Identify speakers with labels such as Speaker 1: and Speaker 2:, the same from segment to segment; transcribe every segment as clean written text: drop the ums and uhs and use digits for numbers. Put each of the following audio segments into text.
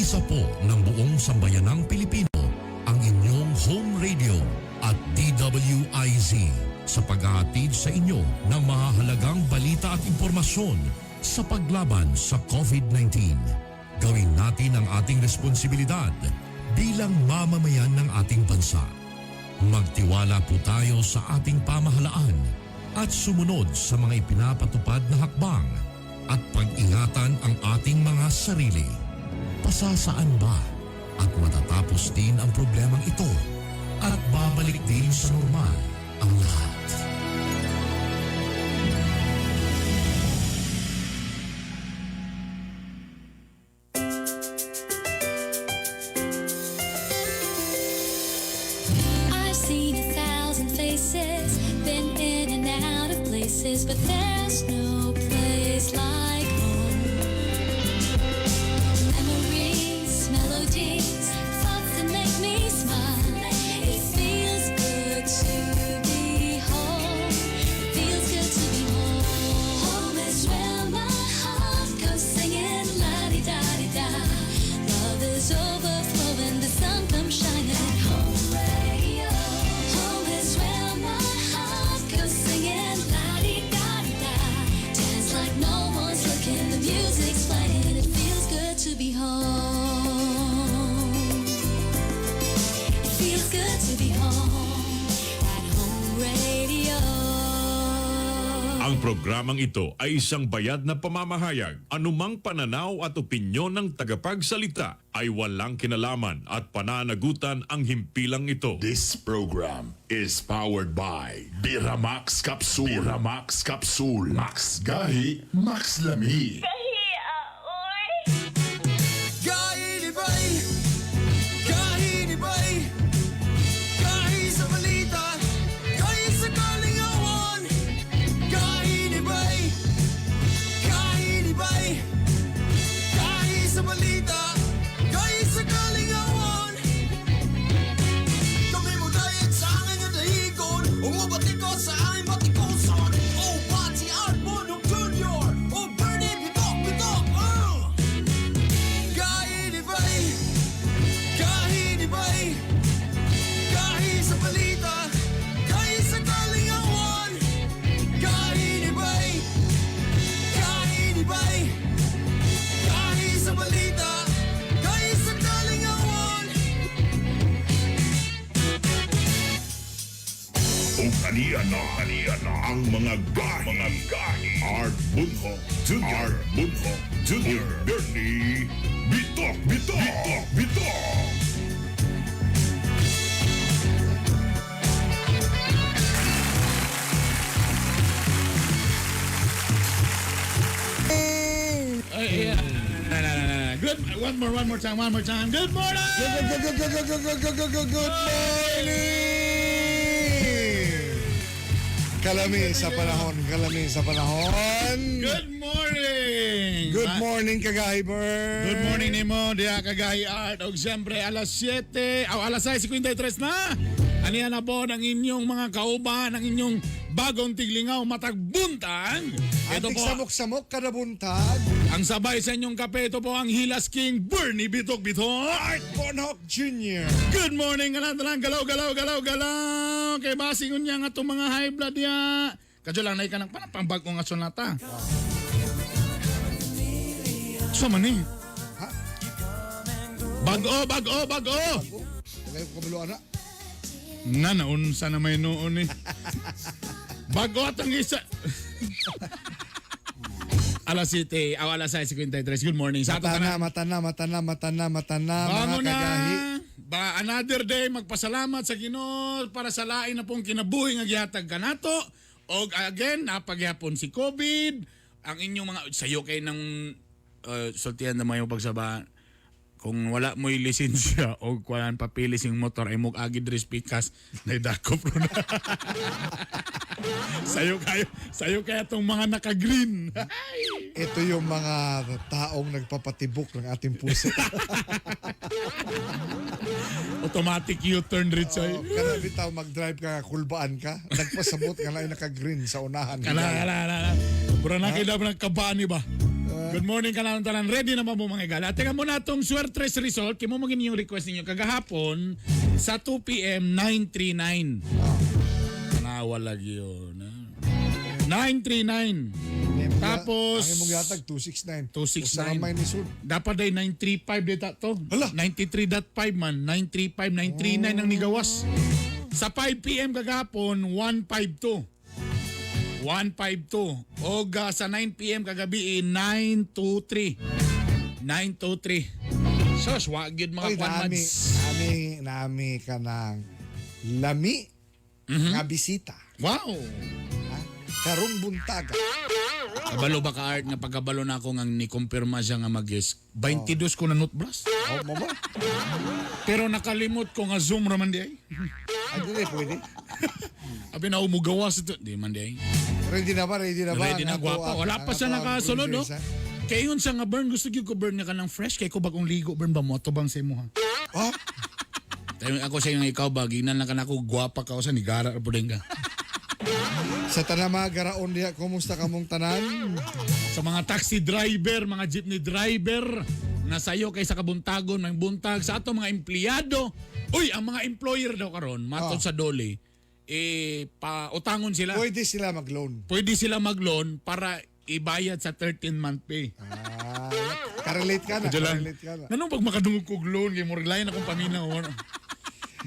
Speaker 1: Kaisa po ng buong sambayanang Pilipino ang inyong home radio at DWIZ sa paghahatid sa inyo ng mahahalagang balita at impormasyon sa paglaban sa COVID-19. Gawin natin ang ating responsibilidad bilang mamamayan ng ating bansa. Magtiwala po tayo sa ating pamahalaan at sumunod sa mga ipinapatupad na hakbang at pag-ingatan ang ating mga sarili. Pasasaan ba at matatapos din ang problemang ito at babalik din sa normal ang lahat.
Speaker 2: I've seen a thousand faces, been in and out of places, but there's no place like home. Memories, melodies, thoughts that make me smile. It feels good to be home. It feels good to be home. Home is where my heart goes singing la-di-da-di-da. Love is overflowing, the sun comes shining. Home radio. Home is where my heart goes singing la-di-da-di-da. Dance like no one's looking, the music's playing. It feels good to be home. It feels good to be home at Home Radio.
Speaker 3: Ang programang ito ay isang bayad na pamamahayag. Anumang pananaw at opinyon ng tagapagsalita ay walang kinalaman at pananagutan ang himpilang ito.
Speaker 4: This program is powered by Biramax Capsule. Biramax Capsule. Max Gahi, Max Lami.
Speaker 5: Gahi ni Bay, Gahi ni Bay, Gahi sa balita, Gahi sa kalingawan. Gahi ni Bay, Gahi ni Bay, Gahi sa balita, Gahi sa kalingawan. Kami mo dayat sa angin nga dahigon, Umubatikos sa aming batikuson. O Pati Art Bonok Jr. O Bernie Bitok Bitok. Gahi ni Bay, Gahi ni Bay, Gahi sa balita, Gahi sa kalingawan. Gahi ni Bay, Gahi ni Bay, Gahi sa balita, Gahi sa kalingawan.
Speaker 4: Ug aniya na ang mga gahi. Mga gahi. Art Bunho Jr. Art Bunho Jr. Ug Bernie Bitok Bitok Bitok Bitok.
Speaker 6: Ay, yeah. Na, na, na, na, na. Good. One more, one more time, one more time. Good morning!
Speaker 7: Good, good, good, good, good, good, good, good, good, good morning! Kalami sa panahon, kalami sa panahon.
Speaker 6: Good morning!
Speaker 7: Good morning, Kagahi Bird.
Speaker 6: Good morning nimo, diha Kagahi Art. Og siyempre, alas 7, o alas 6:53 na. Aniya na po ng inyong mga kauban, ang inyong bagong tiglingaw matagbuntag. Ito
Speaker 7: Antik
Speaker 6: po,
Speaker 7: samok-samok kada buntag.
Speaker 6: Ang sabay sa inyong kape, ito po ang Hilas King Bernie Bitok Bitok.
Speaker 7: Art Bonhoc Jr.
Speaker 6: Good morning kanang tanan, galaw galaw galaw galaw. Kay basingon niya nga itong mga high blood niya. Kadyo lang na ka ng parang pambago nga sonata. So man eh.
Speaker 7: Ha?
Speaker 6: Bago, bago, bago.
Speaker 7: Tagay ko kabalo ana.
Speaker 6: Na naunsa na may noon eh. Bago at ang isa. Alas 7, aw alas 6:53. Good morning sa ato
Speaker 7: Mata na,
Speaker 6: tanan.
Speaker 7: mata na, mata na, mata na, mata na, mga
Speaker 6: Bangon na.
Speaker 7: kagahi.
Speaker 6: Ba, another day, magpasalamat sa Ginoo para sa lain na pong kinabuhi nga gihatag kanato. Og again, napagyapon si COVID. Ang inyong mga sayo kay ng sultihan na mayo pagsaba, kung wala mo'y lisensya o kuan papilis yung motor ay mug agi diri pikas na dakop ro na. Sayo kayo tong mga naka-green.
Speaker 7: Ito yung mga taong nagpapatibok ng ating puso.
Speaker 6: Automatic U-turn Richard.
Speaker 7: Oh, kana bitaw mag-drive ka, kulbaan ka, nagpasabot ka na ay naka-green sa unahan.
Speaker 6: Kala, kala, kala. Pura na kayo ng kabaan, iba. Good morning ka lang tanan. Ready na ba mo mga igala? Teka muna itong Suertres Resort. Kimo magin yung request ninyo kagahapon sa 2 p.m. 939. Tanawa lagi yun. Ah. 939. Tapos,
Speaker 7: Ang imong yatag, 269.
Speaker 6: 269.
Speaker 7: Usa ka may nisud.
Speaker 6: Dapat day 935 dita to.
Speaker 7: Hala!
Speaker 6: 93.5 man. 935, 939 ang nigawas. Sa 5 p.m. kagahapon, 152. 152. O sa 9 p.m. kagabi, 923. 923. Sus, wa gyud mga
Speaker 7: Oy, nami,
Speaker 6: kwanmads.
Speaker 7: nami, nami ka ng lami nga bisita.
Speaker 6: Wow!
Speaker 7: Ha? Karong buntaga.
Speaker 6: Kabalo ba ka Art nga pagkabalo na ako nga ni-kumpirma siya nga mag-guest. 22 ko na notebrush.
Speaker 7: Oh, mo ba?
Speaker 6: Pero nakalimot ko nga Zoom raman di ay.
Speaker 7: Ay, dili, pwede.
Speaker 6: Abi na umugawas ito. Di man di ay.
Speaker 7: Ready na ba? Ready na ba?
Speaker 6: Ready na,
Speaker 7: Ang
Speaker 6: gwapa. Wala
Speaker 7: ang
Speaker 6: pa siya
Speaker 7: ato ang
Speaker 6: nakasunod, no?
Speaker 7: prinsesa?
Speaker 6: Kaya yun siya nga, Burn, gusto gyud ko, Burn, nga ka ng fresh. Kaya ko bagong ligo, Burn, ba mo? Atubang sa imo, ha?
Speaker 7: Oh,
Speaker 6: Tayo ako sa iyo ikaw ba, ginan lang ka na ako, gwapa ka o sa nigara po din ka.
Speaker 7: Sa tanang mga garaon diha, kumusta kamong tanan?
Speaker 6: Sa mga taxi driver, mga jeepney driver, na sayo kay sa kabuntagon, may buntag, sa ato mga empleyado. Uy, ang mga employer daw karon, matod
Speaker 7: Ah.
Speaker 6: sa dole, eh, pautangon sila.
Speaker 7: Pwede sila mag-loan.
Speaker 6: Pwede sila mag-loan para ibayad sa 13-month pay.
Speaker 7: Ah, karelate ka na,
Speaker 6: Medyo lang.
Speaker 7: karelate ka na.
Speaker 6: Nanong pag makadungog kog loan, kay murag lain akong paminaw. Ano?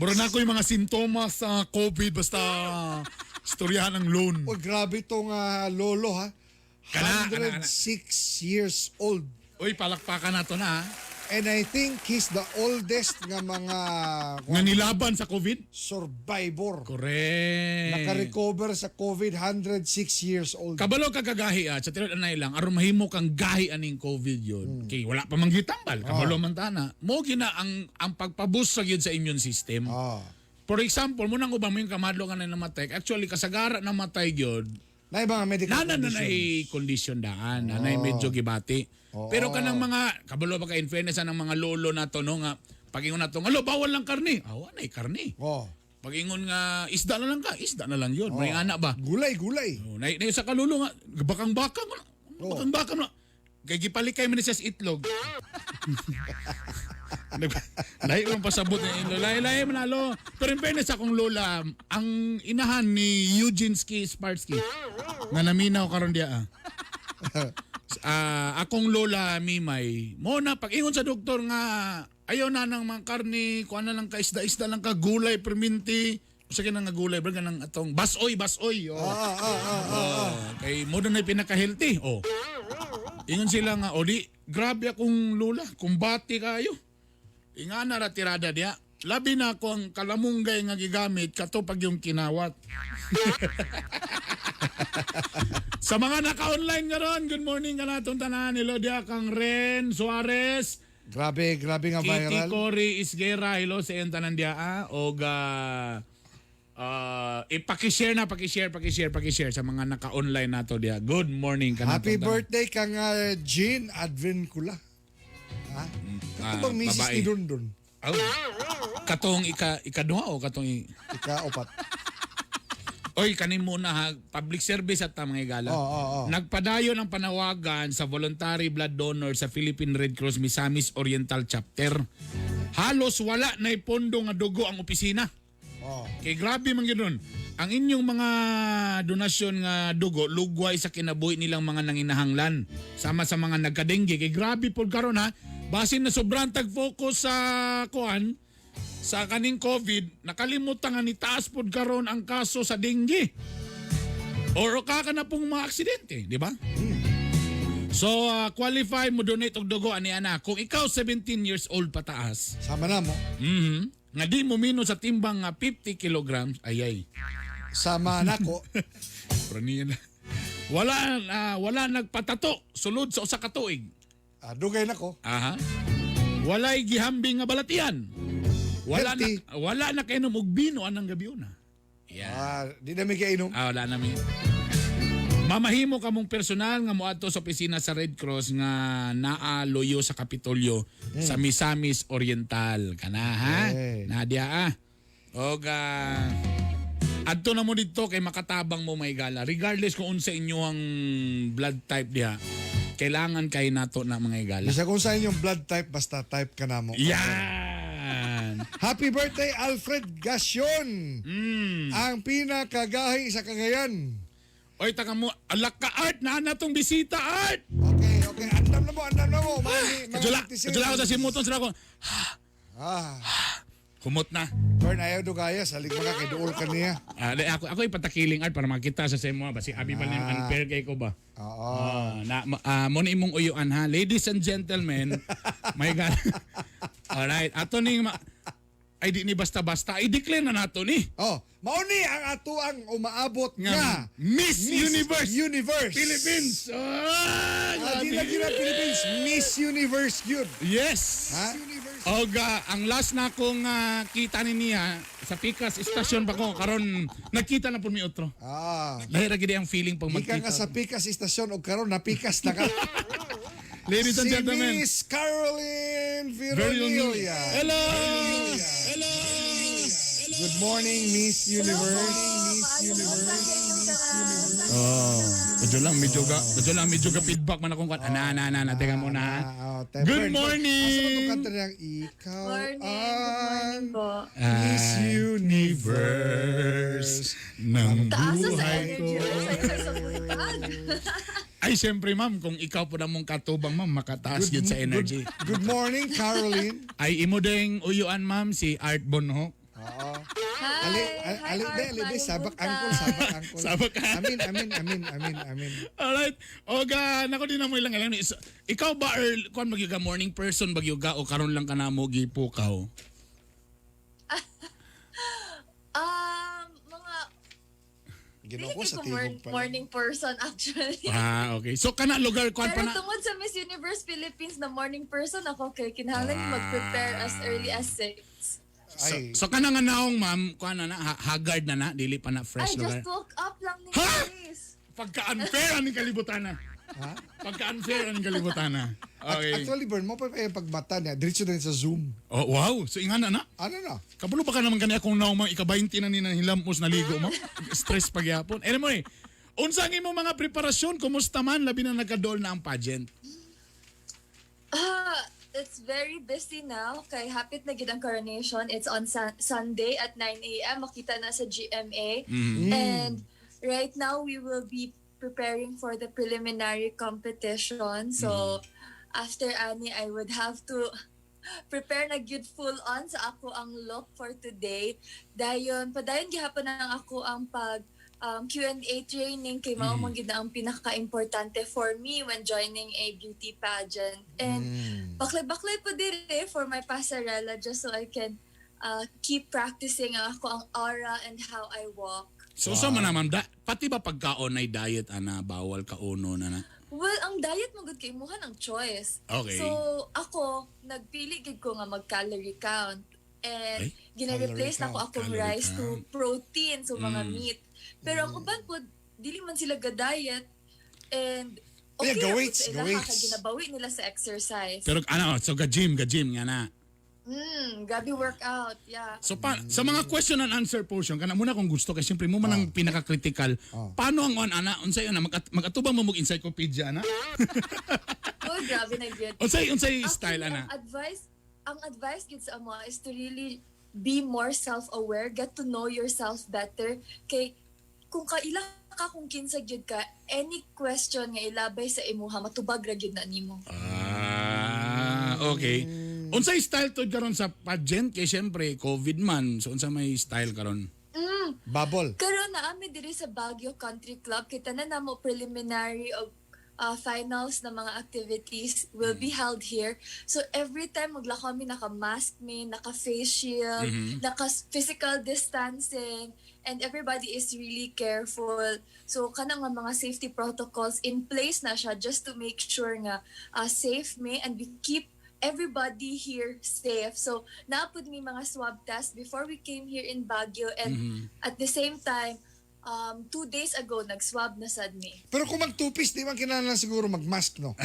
Speaker 6: Bro na ko yung mga sintomas sa COVID basta istoryahan ang loan.
Speaker 7: Uy, grabe tong lolo ha.
Speaker 6: Kana, kana, kana.
Speaker 7: 106 years old.
Speaker 6: Uy, palakpakan na to na ha.
Speaker 7: And I think he's the oldest nga mga
Speaker 6: Nga nilaban sa COVID?
Speaker 7: survivor.
Speaker 6: Correct.
Speaker 7: Naka-recover sa COVID, 106 years old.
Speaker 6: Kabalo ka kagahi ah, sa tinuod anay lang aron mahimo kang gahi aning COVID yun. Kay wala pa man gitambal, kabalo man tana. Mo gina ang pagpaboost sa gyud sa immune system.
Speaker 7: Ah.
Speaker 6: For example, mo nang ubang mo yung kamadlo ka na namatay. Actually kasagara namatay gyud.
Speaker 7: Na ibang medical
Speaker 6: Nana na
Speaker 7: condition.
Speaker 6: nay condition daan, nanay medyo gibati. Pero kanang mga kabalo ba ka in fairness anang mga lolo na to no nga pagingon na to, "Alo, bawal lang karne." Awa nay karne.
Speaker 7: Oh.
Speaker 6: Pagingon nga isda na lang ka, isda na lang yun. May anak ba?
Speaker 7: Gulay, gulay.
Speaker 6: Oh, na, na sa kalulo nga, bakang-bakang mo na.
Speaker 7: Oo.
Speaker 6: Bakang-bakang mo na. Kay gipalikay man ni siya sa itlog. Lahi mo pasabot ni ilo. Lahi lahi man alo. Pero in fairness akong lola, ang inahan ni Eugene Ski Sparsky nga naminaw karon diya. Ah. Ah, akong lola Mimay, mo na pag ingon sa doktor nga ayaw na ng mga karne, kuan na lang ka isda-isda lang ka gulay perminti. Usa kay nga gulay bro kanang atong basoy basoy. Oh.
Speaker 7: Ah, ah, ah, ah.
Speaker 6: Oh, kay mo na pinaka-healthy. Oh. Ingon sila nga, o di, grabe akong lola, kumbati kayo. Ingana ra tirada diya. Labi na ako ang kalamunggay nga gigamit kato pag yung kinawat. Sa mga naka-online karon, good morning ka natong tanan. Hello diya kang Ren Suarez,
Speaker 7: Grabe, grabe nga
Speaker 6: Kitty
Speaker 7: viral.
Speaker 6: Cory Isguera, hello sa iyong tanan diya. Ah. Og ipaki-share na, paki-share, paki-share, paki-share sa mga naka-online nato diya. Good morning ka
Speaker 7: Happy
Speaker 6: natong tanan.
Speaker 7: birthday kang Jean Advincula. Ha?
Speaker 6: Ah,
Speaker 7: Ito bang misis
Speaker 6: babae.
Speaker 7: ni Dundun?
Speaker 6: Oh. Katong ikaduha o katong
Speaker 7: Ika-opat.
Speaker 6: Oy, kanin muna ha, public service at mga igala.
Speaker 7: Oo, oo, oo.
Speaker 6: Nagpadayon ang panawagan sa voluntary blood donor sa Philippine Red Cross Misamis Oriental Chapter. Halos wala na pondo nga dugo ang opisina.
Speaker 7: Oh.
Speaker 6: Kay grabe man gyud nun. Ang inyong mga donasyon nga dugo lugway sa kinabuhi nilang mga nanginahanglan sama sa mga nagkadengge. Kay grabe pod karon ha. Basin na sobrang tag-focus sa kuan sa kaning COVID, nakalimutan nga ni taas pod karon ang kaso sa dengue. Or ka ka na pong mga aksidente, di ba? So, qualify mo donate og dugo ani ana. Kung ikaw 17 years old pataas,
Speaker 7: Sama na mo.
Speaker 6: Nga di mo mino sa timbang nga 50 kilograms, ay ay.
Speaker 7: Sama na ko.
Speaker 6: Pero niya na. Wala wala nagpatato sulod sa usa ka tuig.
Speaker 7: Ah, dugay na ko.
Speaker 6: Aha. Walay gihambing nga balatian. Wala na
Speaker 7: Healthy.
Speaker 6: wala na kainom og bino anang gabi una. Yeah.
Speaker 7: Ah, di na may kainom.
Speaker 6: Ah, wala na mi. Mamahimo ka mong personal nga moadto sa opisina sa Red Cross nga naa loyo sa Kapitolyo sa Misamis Oriental. Kana ha?
Speaker 7: Hey.
Speaker 6: Nadia ah. Og adto na mo dito kay makatabang mo may gala regardless kung unsa inyo ang blood type diha. Kailangan kay nato na mga higala.
Speaker 7: Bisa kung sa inyong blood type, basta type ka na mo.
Speaker 6: Yan!
Speaker 7: Happy birthday, Alfred Gasyon! Ang pinakagahi sa Cagayan.
Speaker 6: Oy, taka mo, alak ka Art, naa na tong bisita Art!
Speaker 7: Okay. Andam na mo, andam na mo. Mga
Speaker 6: Kajula,
Speaker 7: netizens.
Speaker 6: kajula ako sa simuton sila ko.
Speaker 7: Ah,
Speaker 6: Humot na.
Speaker 7: Bern, ayaw do kaya. Salig mga kay duol ka niya.
Speaker 6: Ah, di, ako ipatakiling Art para makita sa semo ba si Abi ba yung unfair kay ko ba?
Speaker 7: Oo.
Speaker 6: Ah, na mo na imong uyuan ha. Ladies and gentlemen, my God. Alright, ato ning ay di ni basta-basta i-declare na nato ni.
Speaker 7: Oh, mauni ang ato ang umaabot
Speaker 6: Nga
Speaker 7: nga
Speaker 6: Miss Universe
Speaker 7: Universe
Speaker 6: Philippines. Ah,
Speaker 7: Ah, di
Speaker 6: grabe.
Speaker 7: lagi na Philippines, Miss Universe yun.
Speaker 6: Yes.
Speaker 7: Ha?
Speaker 6: Oga, ang last na akong kita ni niya sa Pikas Station pa ko karon nagkita na pud mi otro.
Speaker 7: Ah,
Speaker 6: Lahi ra gid ang feeling pag
Speaker 7: gikan
Speaker 6: magkita.
Speaker 7: ka sa Pikas Istasyon og karon napikas na ka.
Speaker 6: Ladies and
Speaker 7: Si
Speaker 6: gentlemen.
Speaker 7: Miss Caroline
Speaker 6: Very
Speaker 7: Veronilla.
Speaker 6: Hello. Hello.
Speaker 7: Good morning, Miss Universe. Miss Universe.
Speaker 6: Oh, medyo lang medyo ga feedback man akong kwan. Ana ana ana, ana, teka muna ha.
Speaker 7: Ah, oh,
Speaker 6: Good
Speaker 7: Bern, Asa
Speaker 6: morning.
Speaker 7: man itong kanta niyang ikaw
Speaker 8: Morning. Good
Speaker 7: ang
Speaker 8: morning po.
Speaker 7: Miss
Speaker 6: Universe ng
Speaker 8: Taas sa
Speaker 6: buhay ko.
Speaker 8: energy. Sa sa buntag.
Speaker 6: Ay, siyempre ma'am, kung ikaw po na mong katubang ma'am, makataas yun sa energy.
Speaker 7: Good morning, Caroline.
Speaker 6: Ay, imo ding uyuan ma'am, si Art Bonhoc.
Speaker 7: Oo.
Speaker 8: Hi.
Speaker 7: Ali,
Speaker 8: Hi,
Speaker 7: ali,
Speaker 8: Art.
Speaker 7: ali, ali,
Speaker 8: Maayong
Speaker 7: sabak
Speaker 8: buntag.
Speaker 7: angkol, sabak angkol.
Speaker 6: Sabak ka.
Speaker 7: Amin, amin, amin, amin, amin.
Speaker 6: Alright. Oga, nako di na mo ilang alam. Ikaw ba, Earl, kuan magyuga morning person magyuga o karon lang ka na mo gipukaw?
Speaker 8: Mga
Speaker 7: Ginoo
Speaker 8: dili
Speaker 7: ko
Speaker 8: kay
Speaker 7: sa
Speaker 8: ko
Speaker 7: tingog pa.
Speaker 8: morning person actually.
Speaker 6: Ah, okay. So kana lugar kuan pa
Speaker 8: Pero
Speaker 6: na.
Speaker 8: tungod sa Miss Universe Philippines na morning person ako kay kinahanglan mag-prepare as early as 6.
Speaker 7: Ay,
Speaker 6: So kana nga naong ma'am, kuan na na haggard na na, dili pa na
Speaker 8: I
Speaker 6: fresh
Speaker 8: just
Speaker 6: lugar.
Speaker 8: woke up lang ni
Speaker 6: Ha?
Speaker 8: Chris.
Speaker 6: Pagka-unfair ang kalibutan na.
Speaker 7: Ha?
Speaker 6: Pagka-unfair ang kalibutan na. Okay.
Speaker 7: Actually, Bern, mo pa pa yung pagmata niya. Diretso din sa Zoom.
Speaker 6: Oh, wow. So ingana na.
Speaker 7: Ano na?
Speaker 6: Kabulo pa ka naman kani akong naong mga ika-20 na ni nahilamos naligo mo. Stress pagyapon. Anyway, unsa ang imong mga preparasyon? Kumusta man labi na nagkadool na ang pageant?
Speaker 8: Ah, it's very busy now. Kay hapit na gid ang coronation. It's on Sunday at 9 a.m. Makita na sa GMA. And right now, we will be preparing for the preliminary competition. So, after ani, I would have to prepare na gyud full on sa ako ang look for today. Dayon, padayon gihapon na ako ang pag Q&A training kay mao man gyud na ang pinaka-importante for me when joining a beauty pageant. And baklay-baklay po dire for my pasarela just so I can keep practicing ang ako ang aura and how I walk.
Speaker 6: So sa man naman da, pati ba pagkaon ay diet ana bawal kauno na na?
Speaker 8: Well, ang diet mo gud kay imuha ng choice.
Speaker 6: Okay.
Speaker 8: So, ako nagpili gid ko nga mag-calorie count. And
Speaker 6: Ay,
Speaker 8: gina-replace
Speaker 7: calorie
Speaker 8: na ko akong
Speaker 6: Calorie
Speaker 8: rice to
Speaker 6: count.
Speaker 8: protein, so mga meat. Pero ang uban po, dili man sila ga-diet and okay
Speaker 7: Yeah,
Speaker 8: ra pud
Speaker 7: ga-weights,
Speaker 8: sa ilaha
Speaker 7: ga-weights.
Speaker 8: kay ginabawi nila sa exercise.
Speaker 6: Pero ano, so ga-gym nga na.
Speaker 8: Gabi workout, yeah.
Speaker 6: So pa, sa mga question and answer portion kana muna kung gusto kay siyempre mo man ang pinaka-critical. Paano ang on ana unsay ana magatubang mo og encyclopedia ana?
Speaker 8: Oh, grabe na gyud.
Speaker 6: Unsay style
Speaker 8: Actually,
Speaker 6: ana?
Speaker 8: Ang advice gid sa amo is to really be more self-aware, get to know yourself better. Kay kung kaila ka kung kinsa gyud ka, any question nga ilabay sa imuha matubag ra gyud na nimo.
Speaker 6: Ah, okay. Unsay style to karon sa pageant kay siyempre COVID man. So unsa may style karon?
Speaker 7: Bubble.
Speaker 8: Karon na ami diri sa Baguio Country Club kita na namo preliminary og finals na mga activities will be held here. So every time maglakaw mi naka-mask mi, naka-face shield, naka-physical distancing, and everybody is really careful. So kanang nga mga safety protocols in place na siya just to make sure nga safe mi and we keep everybody here safe. So naapod mi mga swab test before we came here in Baguio and at the same time, 2 days ago nag-swab na sad mi.
Speaker 7: Pero kung mag-two-piece, di man kinahanglan siguro mag-mask, no?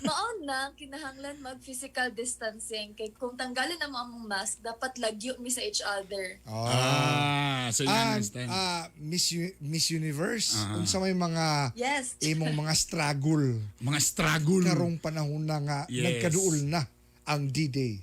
Speaker 8: Mao na kinahanglan mag physical distancing kay kung tanggalin na mo ang mask dapat lagyo mi sa each other.
Speaker 6: Ah, so you
Speaker 7: Ah,
Speaker 6: understand.
Speaker 7: ah, Miss Universe, unsa may mga imong mga struggle
Speaker 6: Mga struggle.
Speaker 7: karong panahon na nga nagkaduol na ang D-Day?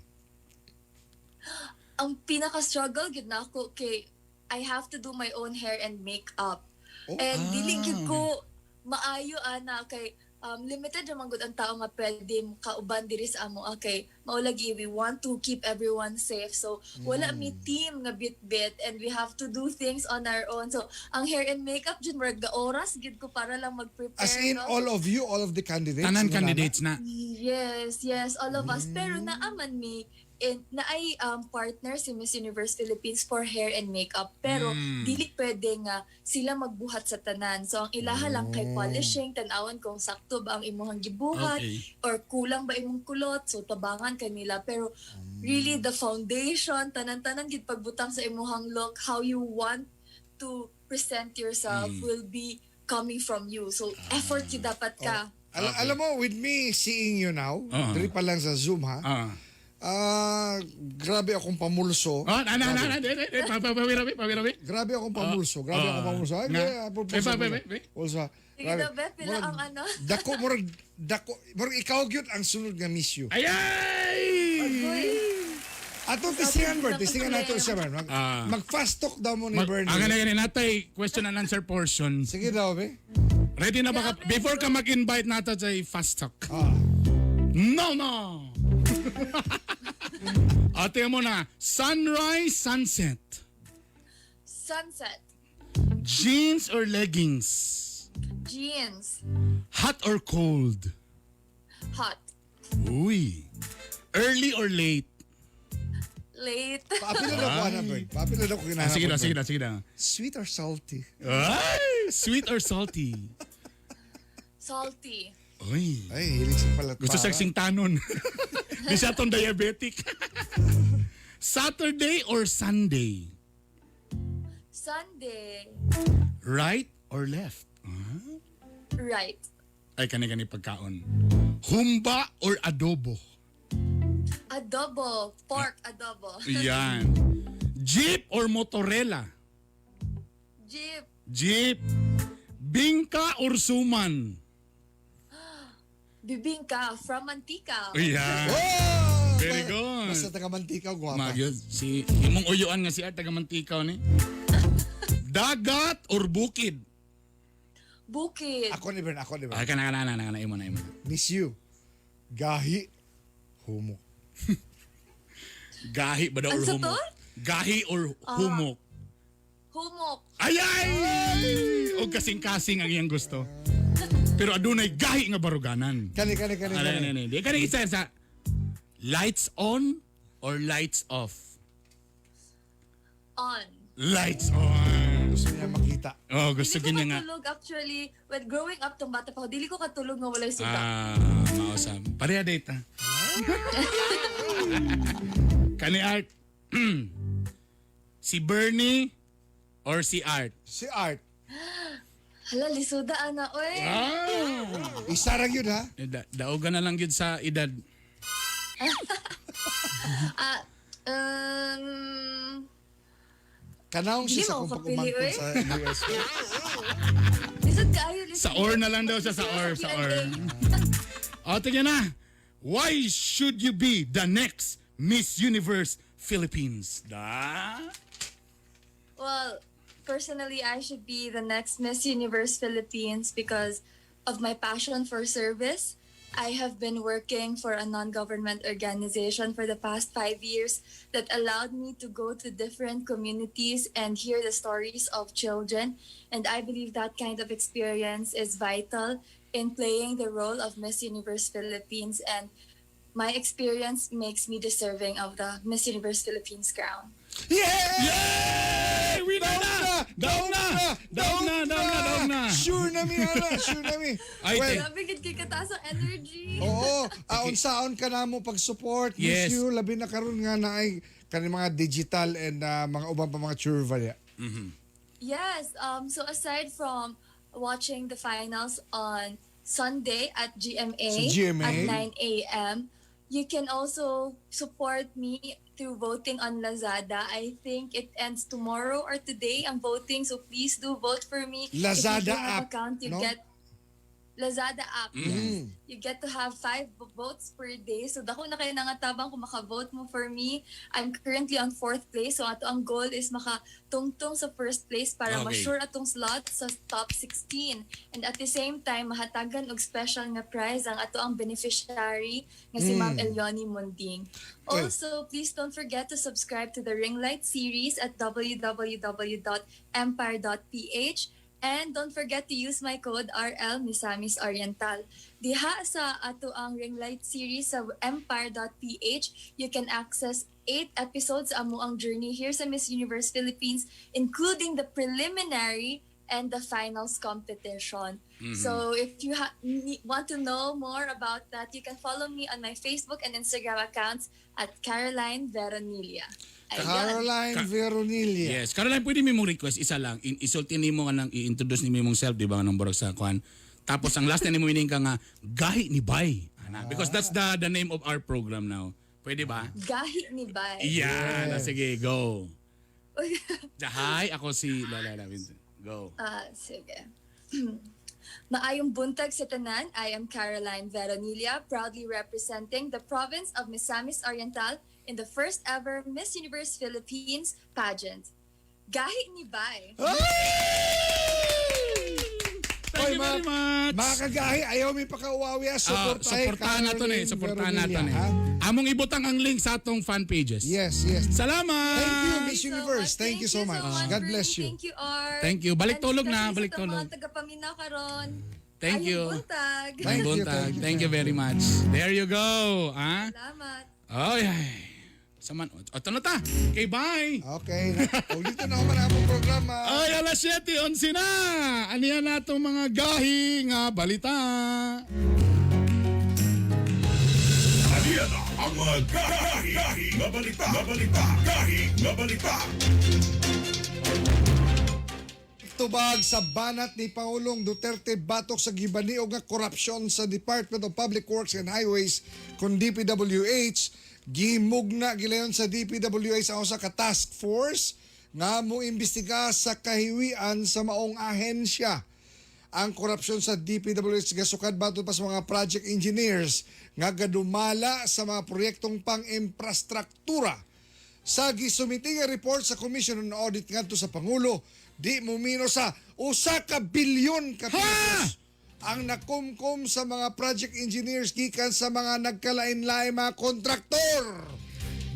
Speaker 8: Ang pinaka-struggle gid nako kay I have to do my own hair and makeup.
Speaker 7: Oh.
Speaker 8: And dili gyud ko maayo ana kay limited ra man gud ang tao nga pwede kauban diri sa amo, ah, kay mao lagi we want to keep everyone safe. So wala mi team nga bit-bit and we have to do things on our own. So ang hair and makeup jud murag oras gid ko para lang mag-prepare.
Speaker 7: As in,
Speaker 8: no?
Speaker 7: all of you, all of the candidates?
Speaker 6: Tanan
Speaker 7: ingon ana?
Speaker 6: candidates na.
Speaker 8: Yes, all of us. Pero naaman mi in, naay partner si Miss Universe Philippines for hair and makeup. Pero dili pwede nga sila magbuhat sa tanan. So ang ilaha lang kay polishing, tan-awan kung sakto ba ang imong gibuhat or kulang ba imong kulot. So tabangan kanila. Pero really the foundation, tanan-tanan gid pagbutang sa imong look, how you want to present yourself will be coming from you. So effort yun dapat ka.
Speaker 7: Alam mo, with me seeing you now, diri pa lang sa Zoom ha, ah, grabe akong pamulso.
Speaker 6: Oh, na na na na, di, di, di, pa pa pawirabi, pawirabi.
Speaker 7: Grabe akong pamulso. Grabe akong pamulso. Ay,
Speaker 6: Nga.
Speaker 7: pulso,
Speaker 6: Eh, pa, pa,
Speaker 7: pulso.
Speaker 6: pa, pa.
Speaker 7: Pulso.
Speaker 8: Sige
Speaker 7: Grabe.
Speaker 8: daw, Beth, pila
Speaker 7: Murag
Speaker 8: ang ano?
Speaker 7: Dako, murag, dako, murag ikaw gyud ang sunod nga miss you.
Speaker 6: Ayay!
Speaker 8: Uy.
Speaker 7: Ato tistingan, Bert. Tistingan nato siya, Bert. Mag-fast talk daw mo ni Bernie.
Speaker 6: Ang gani natay question and answer portion.
Speaker 7: Sige daw, be.
Speaker 6: Ready na ba ka? Before ka mag-invite nato sa fast talk. No, no! Ate mo na, sunrise, sunset.
Speaker 8: Sunset.
Speaker 6: Jeans or leggings?
Speaker 8: Jeans.
Speaker 6: Hot or cold?
Speaker 8: Hot.
Speaker 6: Uy. Early or late?
Speaker 8: Late.
Speaker 7: Paapila daw ko, ana, Bert. Paapila daw ko
Speaker 6: Ah,
Speaker 7: kinahanglan.
Speaker 6: sige na,
Speaker 7: Bert.
Speaker 6: sige na, sige na.
Speaker 7: Sweet or salty?
Speaker 6: Ay, sweet or salty?
Speaker 8: Salty.
Speaker 6: Uy.
Speaker 7: Ay, hilig sa palat.
Speaker 6: Gusto siya singtanon. Di siya tong diabetic. Saturday or Sunday?
Speaker 8: Sunday.
Speaker 6: Right or left?
Speaker 8: Right.
Speaker 6: Ay, kani-kani pagkaon. Humba or adobo?
Speaker 8: Adobo. Pork adobo.
Speaker 6: Yan. Jeep or motorela?
Speaker 8: Jeep.
Speaker 6: Jeep. Bingka or suman?
Speaker 8: Bibingka from Antica.
Speaker 6: Yan.
Speaker 7: Oh!
Speaker 6: Very good.
Speaker 7: Basta taga-mantika, guwapa.
Speaker 6: Magyod, si imong uyuan nga si Art taga Mantikaw ni. Dagat or bukid?
Speaker 8: Bukid.
Speaker 7: Ako ni Bern, ako ni Bern.
Speaker 6: Ay, kana kana kana kana imo na imo na.
Speaker 7: Miss you. Gahi. Humok.
Speaker 6: Gahi ba daw or
Speaker 8: Ano sa
Speaker 6: humok?
Speaker 8: to?
Speaker 6: Gahi or humok?
Speaker 8: Humok.
Speaker 6: Ayay! O kasing-kasing ang iyang gusto. Pero adunay gahi nga baruganan.
Speaker 7: Kani, kani, kani,
Speaker 6: Ano,
Speaker 7: kani.
Speaker 6: ano, ano. Di kani isa sa lights on or lights off?
Speaker 8: On.
Speaker 6: Lights on.
Speaker 7: Gusto niya makita.
Speaker 6: Oh, gusto
Speaker 8: Dili ko
Speaker 6: niya nga.
Speaker 8: katulog actually. When growing up tong bata pa ko, dili ko katulog nga walay suga.
Speaker 6: Ah, mausap. Pareha data. Kani Art. Si Bernie or si Art?
Speaker 7: Si Art.
Speaker 8: Hala, lisuda ana oy.
Speaker 6: Ah!
Speaker 7: Isa ra yun ha.
Speaker 6: Eh, Daogan na lang yun sa edad.
Speaker 8: Ah, um,
Speaker 7: Kanaong siya
Speaker 8: Di
Speaker 7: sa
Speaker 8: mo
Speaker 7: kung
Speaker 8: ako kapili,
Speaker 7: pag-umangkon
Speaker 8: oy.
Speaker 7: sa US.
Speaker 8: Lisod kaayo, lisod.
Speaker 6: Sa or na lang daw siya, sa or, sa or. O, tingnan na. Why should you be the next Miss Universe Philippines? Da?
Speaker 8: Well, personally, I should be the next Miss Universe Philippines because of my passion for service. I have been working for a non government organization for the past 5 years that allowed me to go to different communities and hear the stories of children. And I believe that kind of experience is vital in playing the role of Miss Universe Philippines. And my experience makes me deserving of the Miss Universe Philippines crown.
Speaker 7: Yeah!
Speaker 6: Yay! Winner na! Daog na! Daog na! Daog na! Daog na!
Speaker 7: Sure na mi, ana. Sure na mi.
Speaker 6: Ay,
Speaker 7: Well,
Speaker 8: Grabe, gid kay kataas ang energy.
Speaker 7: oo, aon-saon ka na mo pag-support.
Speaker 6: Yes.
Speaker 7: Miss you, labi na karon nga na ay kani mga digital and mga ubang pa mga churva niya.
Speaker 8: Yes. So aside from watching the finals on Sunday at GMA,
Speaker 7: Sa GMA?
Speaker 8: at 9 a.m., you can also support me through voting on Lazada. I think it ends tomorrow or today. I'm voting, so please do vote for me.
Speaker 7: Lazada
Speaker 8: If you do have
Speaker 7: app,
Speaker 8: account, you
Speaker 7: no?
Speaker 8: get Lazada app. Yes. You get to have 5 votes per day. So dako na kayo nangatabang kung maka-vote mo for me. I'm currently on fourth place. So ato ang goal is makatungtong sa first place para ma-sure atong slot sa top 16. And at the same time, mahatagan og special nga prize ang ato ang beneficiary nga si Ma'am Elioni Munding.
Speaker 7: Oy.
Speaker 8: Also, please don't forget to subscribe to the Ring Light series at www.empire.ph. And don't forget to use my code RL Misamis Oriental. Diha sa ato ang Ring Light series sa empire.ph, you can access 8 episodes amo ang journey here sa Miss Universe Philippines, including the preliminary and the finals competition. So if you want to know more about that, you can follow me on my Facebook and Instagram accounts at Caroline Veronilla. Ayan.
Speaker 7: Caroline Veronilla.
Speaker 6: Yes. Caroline, pwede mi mong request isa lang. Isulti nimo nga nang i-introduce nimo imong self, di ba, nang borog sa kwan. Tapos ang last na nimo mining ka nga gahi ni Bay. Ana, because that's the name of our program now. Pwede ba?
Speaker 8: Gahi ni Bay.
Speaker 6: Yeah, na, sige, go. Hi, ako si La La La. Go.
Speaker 8: Ah, sige. Maayong buntag sa tanan. I am Caroline Veronilla, proudly representing the province of Misamis Oriental in the first ever Miss Universe Philippines pageant. Gahi ni Bay.
Speaker 6: Thank
Speaker 7: Oy,
Speaker 6: you very much.
Speaker 7: Mga kagahi, ayaw mi pakauwawi.
Speaker 6: Ah,
Speaker 7: Suportahe
Speaker 6: suportahan nato ni,
Speaker 7: Caroline
Speaker 6: suportahan nato ni.
Speaker 7: Veronilla, ha?
Speaker 6: Among ibutang ang link sa atong fan pages.
Speaker 7: Yes.
Speaker 6: Salamat.
Speaker 7: Thank you, Miss
Speaker 8: Thank you so
Speaker 7: Universe.
Speaker 8: much.
Speaker 7: Thank you so much. God
Speaker 8: Bernie.
Speaker 7: bless you.
Speaker 8: Thank you, Art.
Speaker 6: Thank you. Balik
Speaker 8: And
Speaker 6: tulog na,
Speaker 8: especially
Speaker 6: balik
Speaker 8: sa
Speaker 6: tulog.
Speaker 8: mga tagapaminaw karon.
Speaker 6: Thank
Speaker 8: Ayong
Speaker 6: you.
Speaker 8: buntag.
Speaker 7: Thank you,
Speaker 6: Buntag.
Speaker 7: thank you,
Speaker 6: Thank you very much. There you go. Ah?
Speaker 8: Salamat.
Speaker 6: Ay, ay. Saman. O, na ta. Okay, bye.
Speaker 7: Okay. O dito na human ang programa.
Speaker 6: Ay, alas 7:11 na. Aniya na itong mga gahi nga balita.
Speaker 4: Aniya na ang mga gahi, gahi, nga balita, nga balita, gahi, nga balita.
Speaker 7: Tubag sa banat ni Pangulong Duterte batok sa gibaniog nga korupsyon sa Department of Public Works and Highways kon DPWH. Gimugna gilayon sa DPWH ang usa ka task force nga moimbestiga sa kahiwian sa maong ahensya. Ang korupsyon sa DPWH gasukad batok pa sa mga project engineers nga gadumala sa mga proyektong pang-imprastruktura. Sa gisumiti nga report sa Commission on Audit ngadto sa Pangulo, di mumino sa 1 ka bilyon ka pesos ang nakumkum sa mga project engineers gikan sa mga nagkalain-lain mga kontraktor.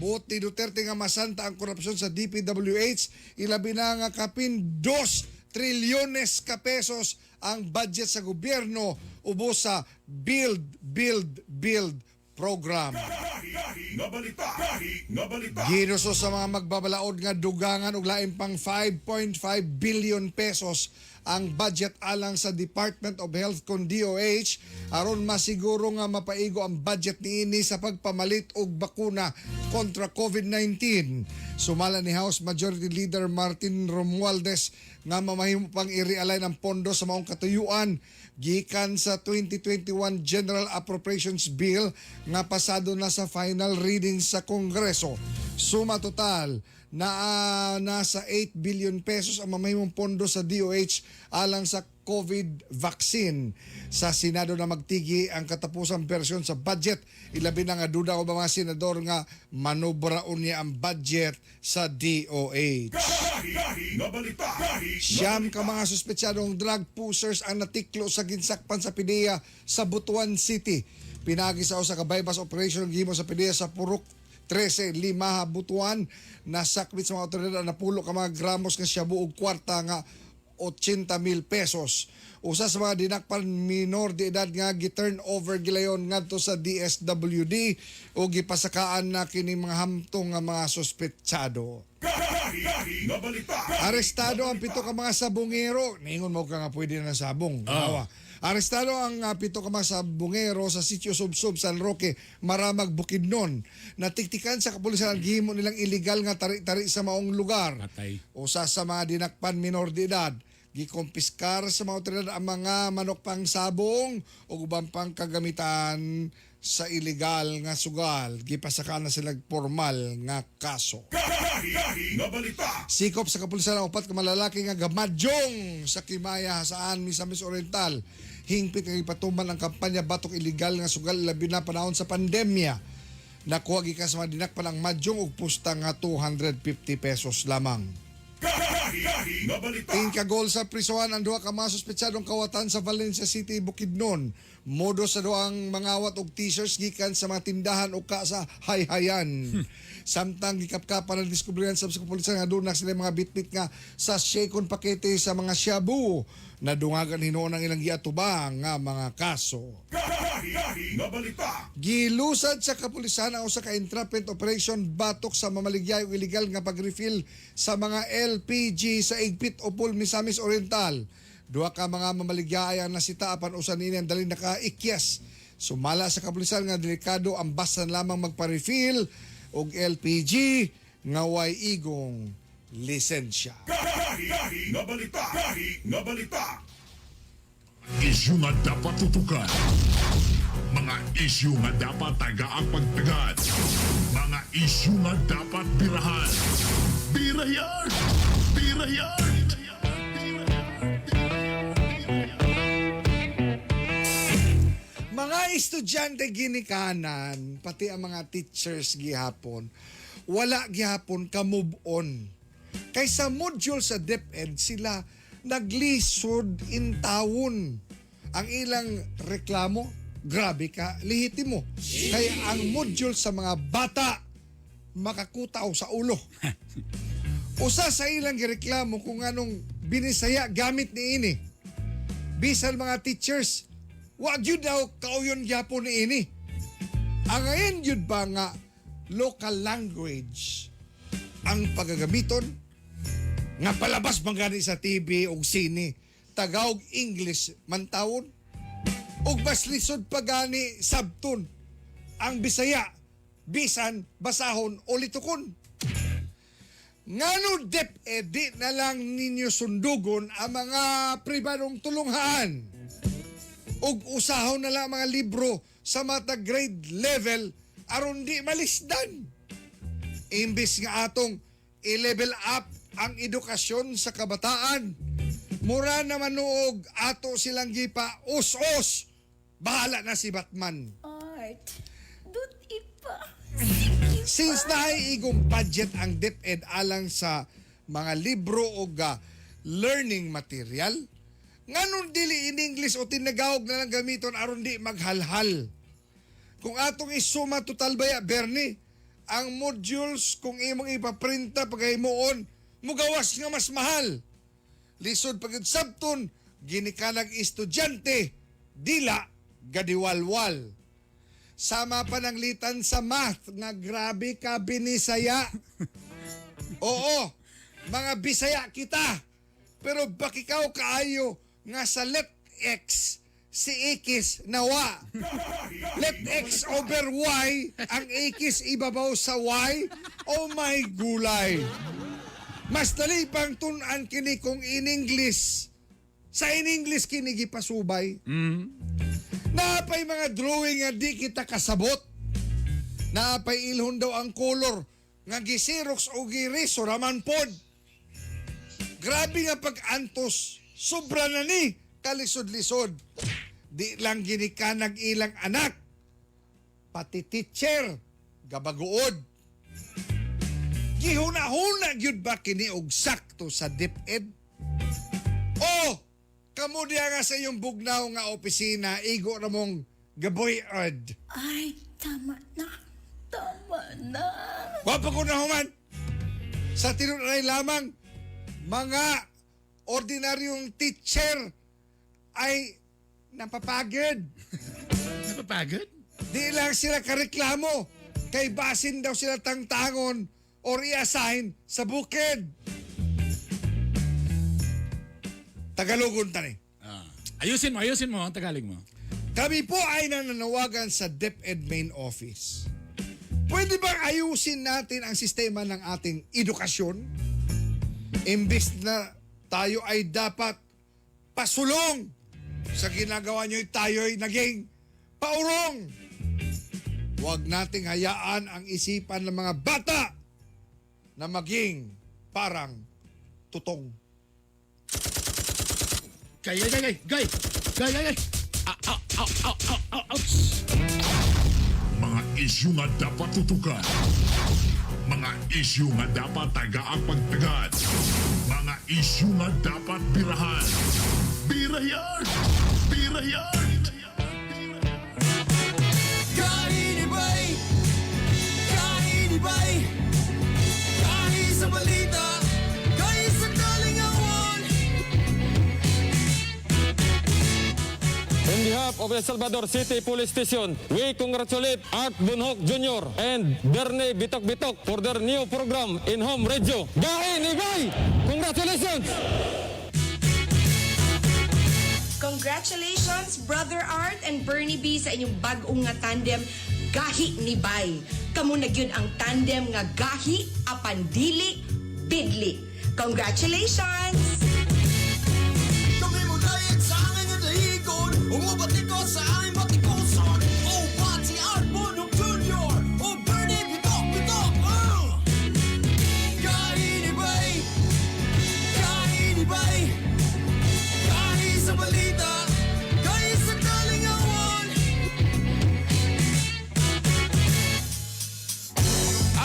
Speaker 7: Buot ni Duterte nga masanta ang korupsyon sa DPWH, ilabi na nga kapin 2 trilyones ka pesos ang budget sa gobyerno ubos sa Build, Build, Build program.
Speaker 4: Gahi, gahi, nga balita, gahi, nga balita.
Speaker 7: Ginuso sa mga magbabalaod nga dugangan og lain pang 5.5 billion pesos ang budget alang sa Department of Health kon DOH aron masiguro nga mapaigo ang budget niini sa pagpamalit og bakuna kontra COVID-19. Sumala ni House Majority Leader Martin Romualdez nga mamahimo pang i-realign ang pondo sa maong katuyuan gikan sa 2021 General Appropriations Bill nga pasado na sa final reading sa Kongreso. Suma total na nasa 8 billion pesos ang mamahimong pondo sa DOH alang sa COVID vaccine. Sa Senado na magtigi ang katapusang bersyon sa budget. Ilabi na nga duda ko ba mga senador nga manobra unya ang budget sa DOH.
Speaker 4: Gahi, gahi, nga balita, gahi, nga
Speaker 7: 9 ka mga suspetsyadong drug pushers ang natiklo sa ginsakpan sa PDEA sa Butuan City. Pinagi sa usa ka bypass operation gihimo sa PDEA sa Purok 13, Limaha, Butuan. Nasakbit sa mga otoridad ang napulo ka mga gramos nga shabu ug kwarta nga 80 mil pesos. Usa sa mga dinakpan, minor de edad nga gi-turn over gilayon ngadto sa DSWD o gipasakaan na kini mga hamtong nga mga suspetsado.
Speaker 4: Gahi, Gahi nga balita.
Speaker 7: Arestado ang pito ka mga sabongero. Niingon mo ka nga pwede na sabong. Awa. Arestado ang pito ka mga sabongero sa sitio Subsob, San Roque, Maramag, Bukidnon. Natiktikan sa kapulisan ang gihimo nilang illegal nga tari-tari sa maong lugar.
Speaker 6: Patay.
Speaker 7: Usa sa mga dinakpan minor de edad. Gikompiskar sa mga otoridad ang mga manok pang sabong o ubang pang kagamitan sa illegal nga sugal. Gipasaka na sila formal nga kaso.
Speaker 4: Gahi nga balita.
Speaker 7: Sikop sa kapulisan ang upat ka malalaki nga gamadyong sa Kimaya, Hasaan, Misamis Oriental. Hingpit nga ipatuman ang kampanya batok illegal nga sugal labi na panahon sa pandemya. Nakuha gikan sa mga dinakpan ang madyong og pusta nga 250 pesos lamang.
Speaker 4: Gahi nga balita.
Speaker 7: Inkagol sa prisuhan ang duha ka mga suspetsadong kawatan sa Valencia City, Bukidnon. Modo sa duang mangawat og t-shirts gikan sa mga tindahan o ka sa hayhayan. Samtang gikapkapan ang diskubrihan sa kapulisan nga doon na sila mga bitbit nga sa shake-on pakete sa mga shabu. Nadungagan hinuon ang ilang giatubang nga mga kaso.
Speaker 4: Gahi nga balita.
Speaker 7: Gilusad sa kapulisan ang usa ka entrapment operation batok sa mamaligyay og illegal nga pag-refill sa mga LPG sa Igpit, Opol, Misamis Oriental. Duha ka mga mamaligyay ang nasita apan usa niini ang dali nakaikyas. Sumala sa kapulisan nga delikado ang basan lamang magpa-refill og LPG nga way igong lisensya.
Speaker 4: Gahi nga balita. Gahi nga balita.
Speaker 3: Isyu nga dapat tutukan. Mga isyu nga dapat tagaang pagtagad. Mga isyu nga dapat birahan. Birayan! Birayan!
Speaker 7: Mga estudyante ginikanan, pati ang mga teachers gihapon, wala gihapon ka move on. Kay sa module sa DepEd sila naglisod in taon. Ang ilang reklamo, grabe ka, lehitimo. Kaya ang module sa mga bata, makakutaw sa ulo. Usa sa ilang gireklamo kung anong binisaya gamit ni ini. Bisan mga teachers, wa gyud daw kauyon gyapon ni ini. Ang ngayon gyud ba nga local language ang pagagamiton nga palabas man gani sa TV ug sine Tagalog English man tawon ug mas lisod pa gani sabton ang Bisaya bisan basahon o litukon. Ngano DepEd di na lang ninyo sundugon ang mga pribadong tulunghaan ug usahon na lang ang mga libro sa mata grade level aron di malisdan. Imbis nga atong i-level up ang edukasyon sa kabataan. Mura naman noog ato silang gipa us-us. Bahala na si Batman.
Speaker 2: Art, dut ipa. Sige.
Speaker 7: Since naay igong budget ang DepEd alang sa mga libro o learning material, nganong dili in English o tinagawag na lang gamiton aron di maghalhal. Kung atong isuma total baya, Bernie, ang modules kung imong ipaprinta paghimuon, mugawas nga mas mahal. Lisod pag sabton, ginikanag estudyante, dila gadiwalwal. Sama pa ng litan sa math nga grabe ka binisaya. Oo, mga Bisaya kita. Pero bakikaw kaayo nga sa let X si X nawa. Let X over Y, ang X ibabaw sa Y. Oh my gulay. Mas dali pang tun-an kini kung in English. Sa in English kini gipasubay. Naapay mga drawing nga di kita kasabot. Naapay ilhon daw ang color nga gisirox o giriso raman pod. Grabe nga pag-antos. Sobra na ni kalisod-lisod. Di lang ginikanag ilang anak. Pati teacher, gabaguod. Gihuna-huna gyud ba kini og sakto sa DepEd? O, kamo diya nga sa iyong bugnaw nga opisina, igo na mong gaboy-od.
Speaker 2: Ay, tama na. Tama na.
Speaker 7: Wa pa ko nahuman. Sa tinuray lamang, mga ordinaryong teacher ay napapagod.
Speaker 6: Napapagod?
Speaker 7: Di lang sila kareklamo. Kay basin daw sila tangtangon. or i-assign sa bukid. Tagalogon tani.
Speaker 6: Ah. Ayusin mo ang Tagalog mo.
Speaker 7: Kami po ay nananawagan sa DepEd Main Office. Pwede bang ayusin natin ang sistema ng ating edukasyon? Imbis na tayo ay dapat pasulong sa ginagawa nyo, tayo'y naging paurong. Huwag nating hayaan ang isipan ng mga bata na maging parang tutong.
Speaker 6: Gay, gay, gay, gay, gay, gay, gay. Ah, ah, ah, ah, ah, ah, ouch.
Speaker 4: Mga isyu nga dapat tutukan. Mga isyu nga dapat tagaang pagtagad. Mga isyu nga dapat birahan. Birayan! Birayan!
Speaker 5: Kainibay! Kainibay! Kahi sa balita, kahi sa kalingawan.
Speaker 9: In behalf of El Salvador City Police Station, we congratulate Art Bunhok Jr. and Bernie Bitok Bitok for their new program in home radio. Gahi ni Gay! Congratulations!
Speaker 10: Congratulations, Brother Art and Bernie B, sa inyong bag-ong nga tandem, Gahi ni Bay. Kamo na gyud ang tandem nga gahi apan dili bidli. Congratulations!
Speaker 5: Kami mo dayag sa angin nga dahigon. Umubati ko sa aming batikuson. Oh, Pati Art Bonok Jr. Oh, Bernie Bitok Bitok. Oh! Kainibay! Kainibay! Kahi sa balita, kahi sa kalingawan.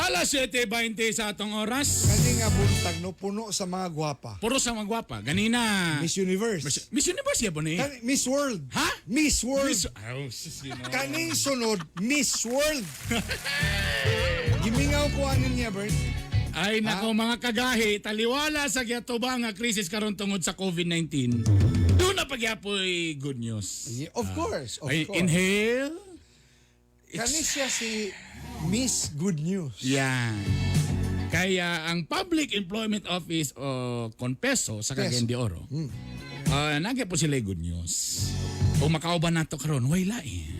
Speaker 6: Alas 7:20 sa atong oras.
Speaker 7: Kani nga buntag no, puno sa mga gwapa.
Speaker 6: Puro sa mga gwapa. Ganina.
Speaker 7: Miss Universe.
Speaker 6: Miss Universe ya po ni.
Speaker 7: Miss World.
Speaker 6: Ha?
Speaker 7: Miss World.
Speaker 6: Miss, oh, sis, you know.
Speaker 7: Kaning sunod, Miss World. Gimingaw ko anin niya, Bert.
Speaker 6: Ay nako mga kagahi, taliwala sa gyatuba nga krisis karon tungod sa COVID-19. Doon na pagyapoy good news.
Speaker 7: Yeah, of course, of
Speaker 6: Ay,
Speaker 7: course.
Speaker 6: inhale.
Speaker 7: Kani siya si Miss Good News.
Speaker 6: Yan. Kaya ang Public Employment Office o Conpeso sa Cagayan de Oro, nagya po sila good news. O makauban nato karon, way lain.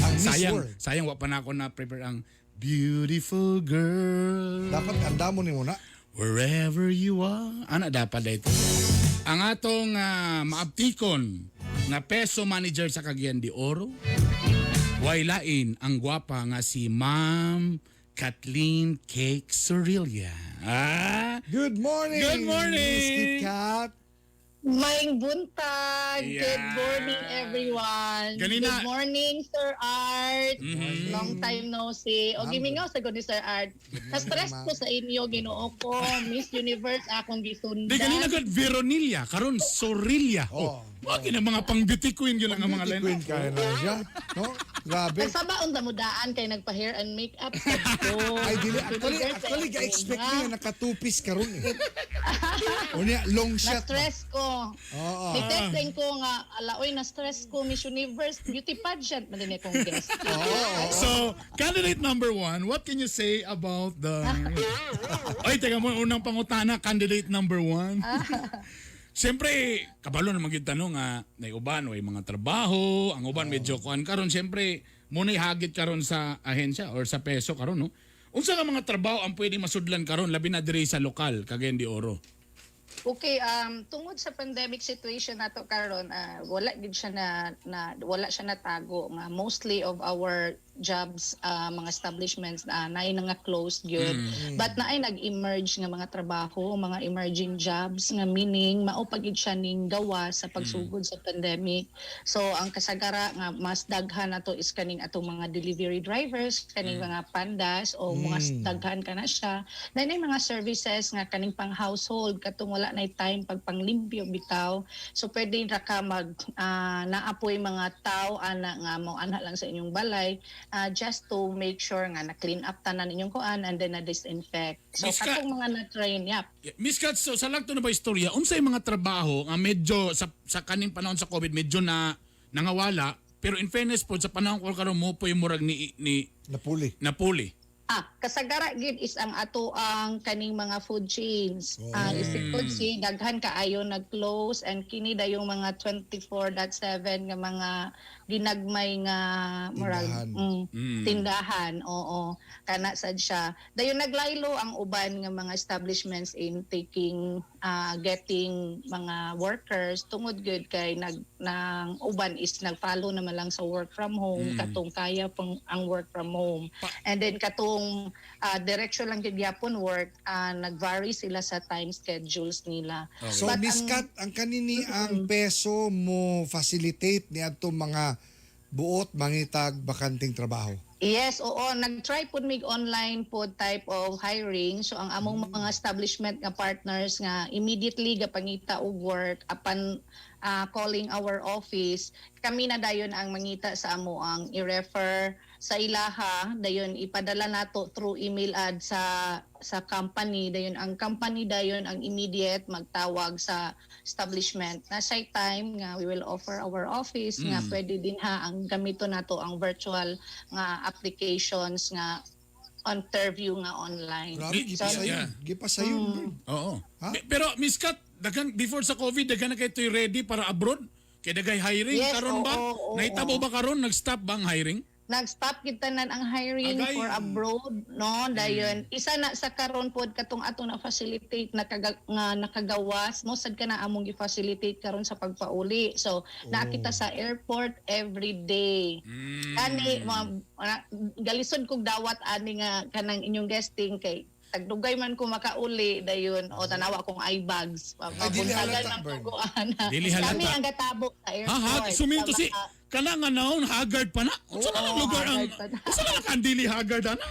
Speaker 7: Ang Miss
Speaker 6: Sayang,
Speaker 7: World.
Speaker 6: sayang wa pa na ako na prepare ang beautiful girl.
Speaker 7: Dapat anda mo ni muna.
Speaker 6: Wherever you are. Ana dapat dito. Ang atong maabtikon nga peso manager sa Cagayan de Oro, way lain ang gwapa nga si Ma'am Kathleen Cake Sorilia. Ah?
Speaker 7: Good morning.
Speaker 6: Good morning.
Speaker 7: Miss Kit Kat.
Speaker 11: Maing buntag.
Speaker 6: Yeah.
Speaker 11: Good morning, everyone.
Speaker 6: Ganina.
Speaker 11: Good morning, Sir Art. Long time no see. O gimingaw sa ni Sir Art. Na-stress ko sa inyo, Ginoo ko. Miss Universe akong gisundan.
Speaker 6: Di kanina gud Veronilla, karon Sorilia. Oh, oh. na mga pang beauty queen yun lang ang mga
Speaker 7: Beauty
Speaker 6: line.
Speaker 7: queen kaya na siya. No? Grabe.
Speaker 11: Kasaba unta mo daan kay nagpa-hair and makeup sa ko.
Speaker 7: Ay, dili. Actually,
Speaker 11: Universe
Speaker 7: actually,
Speaker 11: ay
Speaker 7: ga-expect
Speaker 11: ako
Speaker 7: niya nakatupis karon eh. Unya, long shot. ba?
Speaker 11: Na-stress ko.
Speaker 7: Oo.
Speaker 11: Ni text ko nga, ala, oy, na-stress ko, Miss Universe, beauty pageant, man din akong guest.
Speaker 6: So, candidate number one, what can you say about the... Ay, teka mo, unang pangutana, candidate number one. Siyempre, kabalo naman gyud tanong nga, nay uban way mga trabaho, ang uban medyo kuan karon siyempre muna'y hagit karon sa ahensya or sa peso karon no. Unsa nga mga trabaho ang pwede masudlan karon labi na diri sa lokal Cagayan de Oro?
Speaker 11: Okay, tungod sa pandemic situation nato karon, wala gid siya na wala siya natago nga mostly of our jobs, mga establishments naay na nga closed gyud. But naay nag-emerge nga mga trabaho, mga emerging jobs nga meaning mao pa gid siya ning gawa sa pagsugod sa pandemic. So ang kasagara nga mas daghan nato is kaning atong mga delivery drivers, kaning mga pandas o mga daghan ka na siya. Dahil na mga services nga kaning pang household katong wala na time pag panglimpyo bitaw. So pwede ra ka mag naapoy mga tao ana nga mo ana lang sa inyong balay, just to make sure nga na clean up tanan inyong kuan and then na disinfect. So
Speaker 6: Miss Ka-
Speaker 11: katong mga na-train, yap.
Speaker 6: Miss Kat, so, sa lagto na ba istorya, unsay mga trabaho nga medyo sa kaning panahon sa COVID medyo na nangawala, pero in fairness po sa panahon ko karon mo po yung murag ni
Speaker 7: Napuli.
Speaker 6: napuli.
Speaker 11: Kasagara gid is ang ato ang kaning mga food chains. Is food chain daghan kaayo nag-close and kini dayong mga 24.7 nga mga ginagmay nga murag
Speaker 7: Tindahan.
Speaker 11: Tindahan. Oo, kana sad siya. Dayon naglaylo ang uban nga mga establishments in taking getting mga workers tungod gyud kay nag nang uban is nag-follow naman lang sa work from home, katong kaya pang ang work from home. And then katong diretso lang gyud gyapon work, nag-vary sila sa time schedules nila.
Speaker 7: So
Speaker 11: But
Speaker 7: Miss Kat, ang kanini ang peso mo facilitate ni adto mga buot mangitag bakanting trabaho.
Speaker 11: Yes, oo. Nag-try pud mig online pod type of hiring. So ang among mga establishment nga partners nga immediately gapangita og work upon calling our office, kami na dayon ang mangita sa amo ang i-refer sa ilaha, dayon ipadala nato through email ad sa company, dayon ang company dayon ang immediate magtawag sa establishment. Na say time nga we will offer our office nga pwede din ha ang gamiton nato ang virtual nga applications nga interview nga online.
Speaker 7: Grabe, gipasayon. Gipasayon. Bern.
Speaker 6: Oo.
Speaker 7: Ha?
Speaker 6: Pero Miss Kat, daghan before sa COVID, daghan na kay to'y ready para abroad. Kay daghay hiring
Speaker 11: Yes,
Speaker 6: karon ba?
Speaker 11: oo, oo,
Speaker 6: Nahitabo
Speaker 11: oo.
Speaker 6: ba karon nag-stop ba ang hiring?
Speaker 11: Nag-stop gid tanan ang hiring
Speaker 6: Agay.
Speaker 11: for abroad, no, dayon isa na sa karon pod katong ato na facilitate nga nakagawas mo sad kana among gi-facilitate karon sa pagpauli, so naa kita sa airport every day. Kani galisod kog dawat ani nga kanang inyong guesting kay tagdugay man ko makauli dayon o tanawa kong eye bags.
Speaker 7: Ay, dili
Speaker 11: Mabuntagan
Speaker 7: halata,
Speaker 11: man
Speaker 7: Bern.
Speaker 11: ko ana.
Speaker 6: Dili halata.
Speaker 11: Kami ang gatabo sa
Speaker 6: Ha,
Speaker 11: airport.
Speaker 6: ha, suminto
Speaker 11: Sa
Speaker 6: si kana nga naon haggard pa na. Unsa na lang
Speaker 11: Oo,
Speaker 6: lugar ang
Speaker 11: haggard pa na.
Speaker 6: unsa na lang ang dili haggard ana?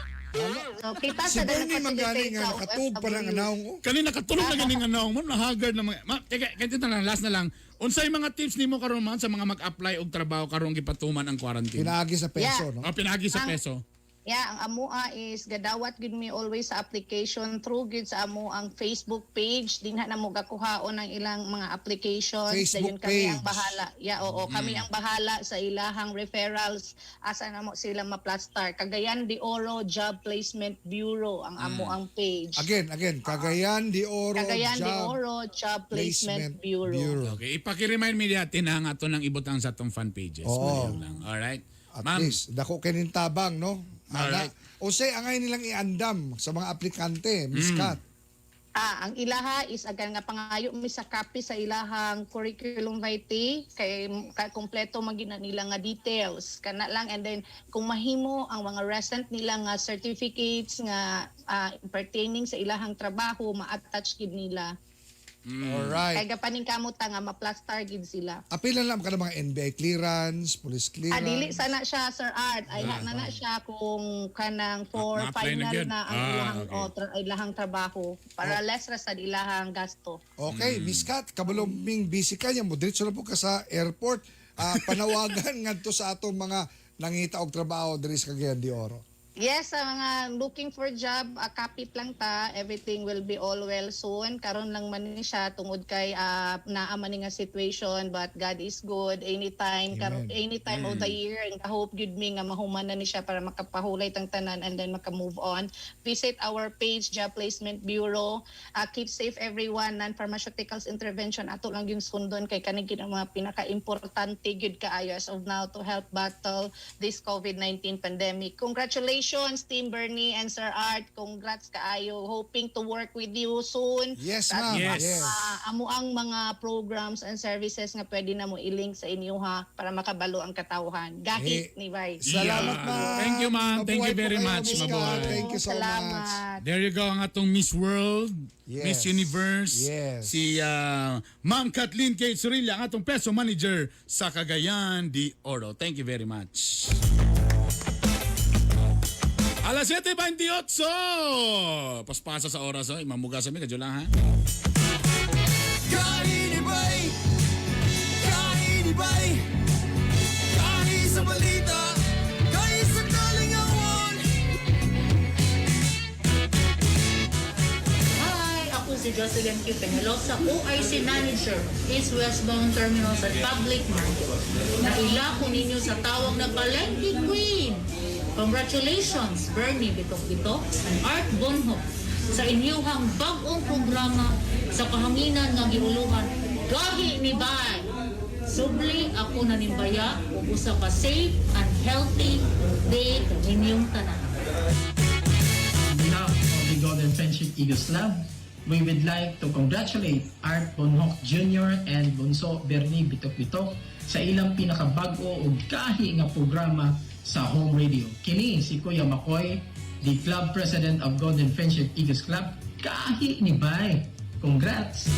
Speaker 11: So, kita
Speaker 7: Si
Speaker 11: sa
Speaker 7: Bernie
Speaker 11: dala
Speaker 7: man gani
Speaker 11: facilitate
Speaker 7: nga
Speaker 11: sa
Speaker 7: nakatug pa ng
Speaker 11: OFW.
Speaker 7: anaong. Oh.
Speaker 6: Kani nakatulog na ganing anaong mo, na haggard na mga. Ma, teka, ganito na lang, last na lang. Unsay mga tips nimo karon man sa mga mag-apply og trabaho karon gipatuman ang quarantine?
Speaker 7: Pinaagi sa peso,
Speaker 11: Yeah.
Speaker 7: no?
Speaker 6: O pinaagi sa peso.
Speaker 11: Yeah, ang amoa is gadawat gud mi always sa application through gud sa amo ang Facebook page, dinha na mo gakuhaon ang ilang mga applications.
Speaker 7: Facebook
Speaker 11: Dayon kami ang
Speaker 7: page.
Speaker 11: bahala. Yeah, oo, kami ang bahala sa ilahang referrals, asa na mo sila ma-plaster. Cagayan de Oro Job Placement Bureau ang amo ang page.
Speaker 7: Again, again, Cagayan de Oro
Speaker 11: Cagayan de
Speaker 7: Job
Speaker 11: Oro Job Placement Bureau.
Speaker 6: Okay, ipaki-remind me natin na ang ato nang ibutang sa atong fan pages.
Speaker 7: Oo.
Speaker 6: Maliw lang. All right.
Speaker 7: At
Speaker 6: Ma'am,
Speaker 7: least, dako kinin tabang, no? Ana.
Speaker 6: Alright.
Speaker 7: O say, angay nilang iandam sa mga aplikante, Miss Kat.
Speaker 11: Ang ilaha is agan nga pangayo mi sa copy sa ilahang curriculum vitae kay kompleto man gid na nila nga details kana lang, and then kung mahimo ang mga recent nila nga certificates nga pertaining sa ilahang trabaho ma-attach gid nila.
Speaker 7: Alright.
Speaker 11: Kay gapaning kamot ta nga ma-plaster gid sila.
Speaker 7: Apila lang ka ng mga NBI clearance, police clearance.
Speaker 11: Dili sana siya, Sir Art. Ay na na siya kung kanang for
Speaker 6: Ma-apply na
Speaker 11: final
Speaker 6: gyud.
Speaker 11: na ang ilahang ilahang trabaho para less ra sad ilahang gasto.
Speaker 7: Okay, Miss Kat, kabaluming busy ka niya. Mo diretso na po ka sa airport. Panawagan ngadto sa atong mga nangita og trabaho diri sa Cagayan de Oro.
Speaker 11: Yes, sa mga looking for job, kapit lang ta. Everything will be all well soon. Karon lang man ni siya tungod kay naa man ni nga situation, but God is good anytime, karon, anytime of the year, and hope gyud mi nga mahuman na ni siya para makapahulay tang tanan and then maka-move on. Visit our page, Job Placement Bureau. Keep safe everyone. Non-pharmaceuticals intervention ato lang yung sundon kay kani gyud ang mga pinaka-importante gyud kaayo as of now to help battle this COVID-19 pandemic. Congratulations, Team Bernie and Sir Art. Congrats kaayo. Hoping to work with you soon.
Speaker 7: Yes,
Speaker 11: At
Speaker 7: ma'am.
Speaker 6: Yes.
Speaker 7: Yes.
Speaker 11: Amo ang mga programs and services nga pwede na mo i-link sa inyo ha para makabalo ang katawhan. Gahi
Speaker 7: Eh,
Speaker 11: ni Bay.
Speaker 7: Salamat,
Speaker 6: Yeah.
Speaker 7: ma'am.
Speaker 6: Thank you, ma'am. Thank
Speaker 7: Mabuhay
Speaker 6: you
Speaker 7: po
Speaker 6: very
Speaker 7: kayo,
Speaker 6: much.
Speaker 7: Miss Kat.
Speaker 6: Mabuhay.
Speaker 7: Thank you so
Speaker 11: Salamat.
Speaker 7: much.
Speaker 6: There you go ang atong Miss World,
Speaker 7: Yes.
Speaker 6: Miss Universe,
Speaker 7: Yes.
Speaker 6: si Ma'am Kathleen K. Surilla, ang atong peso manager sa Cagayan de Oro. Thank you very much. Alas 7:28! Paspasa sa oras, oh. Mamuga sa mi, kadyo lang, ha?
Speaker 5: Kainibay, kainibay, kahi sa balita, kahi sa kalingawan.
Speaker 12: Hi! Ako si Jocelyn Q. Peñalosa, OIC Manager, East Westbound Terminals at Public Market. Naila ko ninyo sa tawag na Palengke Queen. Congratulations, Bernie Bitok Bitok and Art Bonhoc sa inyuhang bag-ong programa sa kahanginan nga giuluhan Gahi ni Bay. Subli ako nanimbaya ug usa ka safe and healthy day kaninyong tanan.
Speaker 13: On behalf of the Golden Friendship Eagles Club, we would like to congratulate Art Bonhoc Jr. and Bunso Bernie Bitok Bitok sa ilang pinakabago ug gahi nga programa sa home radio. Kini si Kuya Makoy, the club president of Golden Friendship Eagles Club. Gahi ni Bay. Congrats!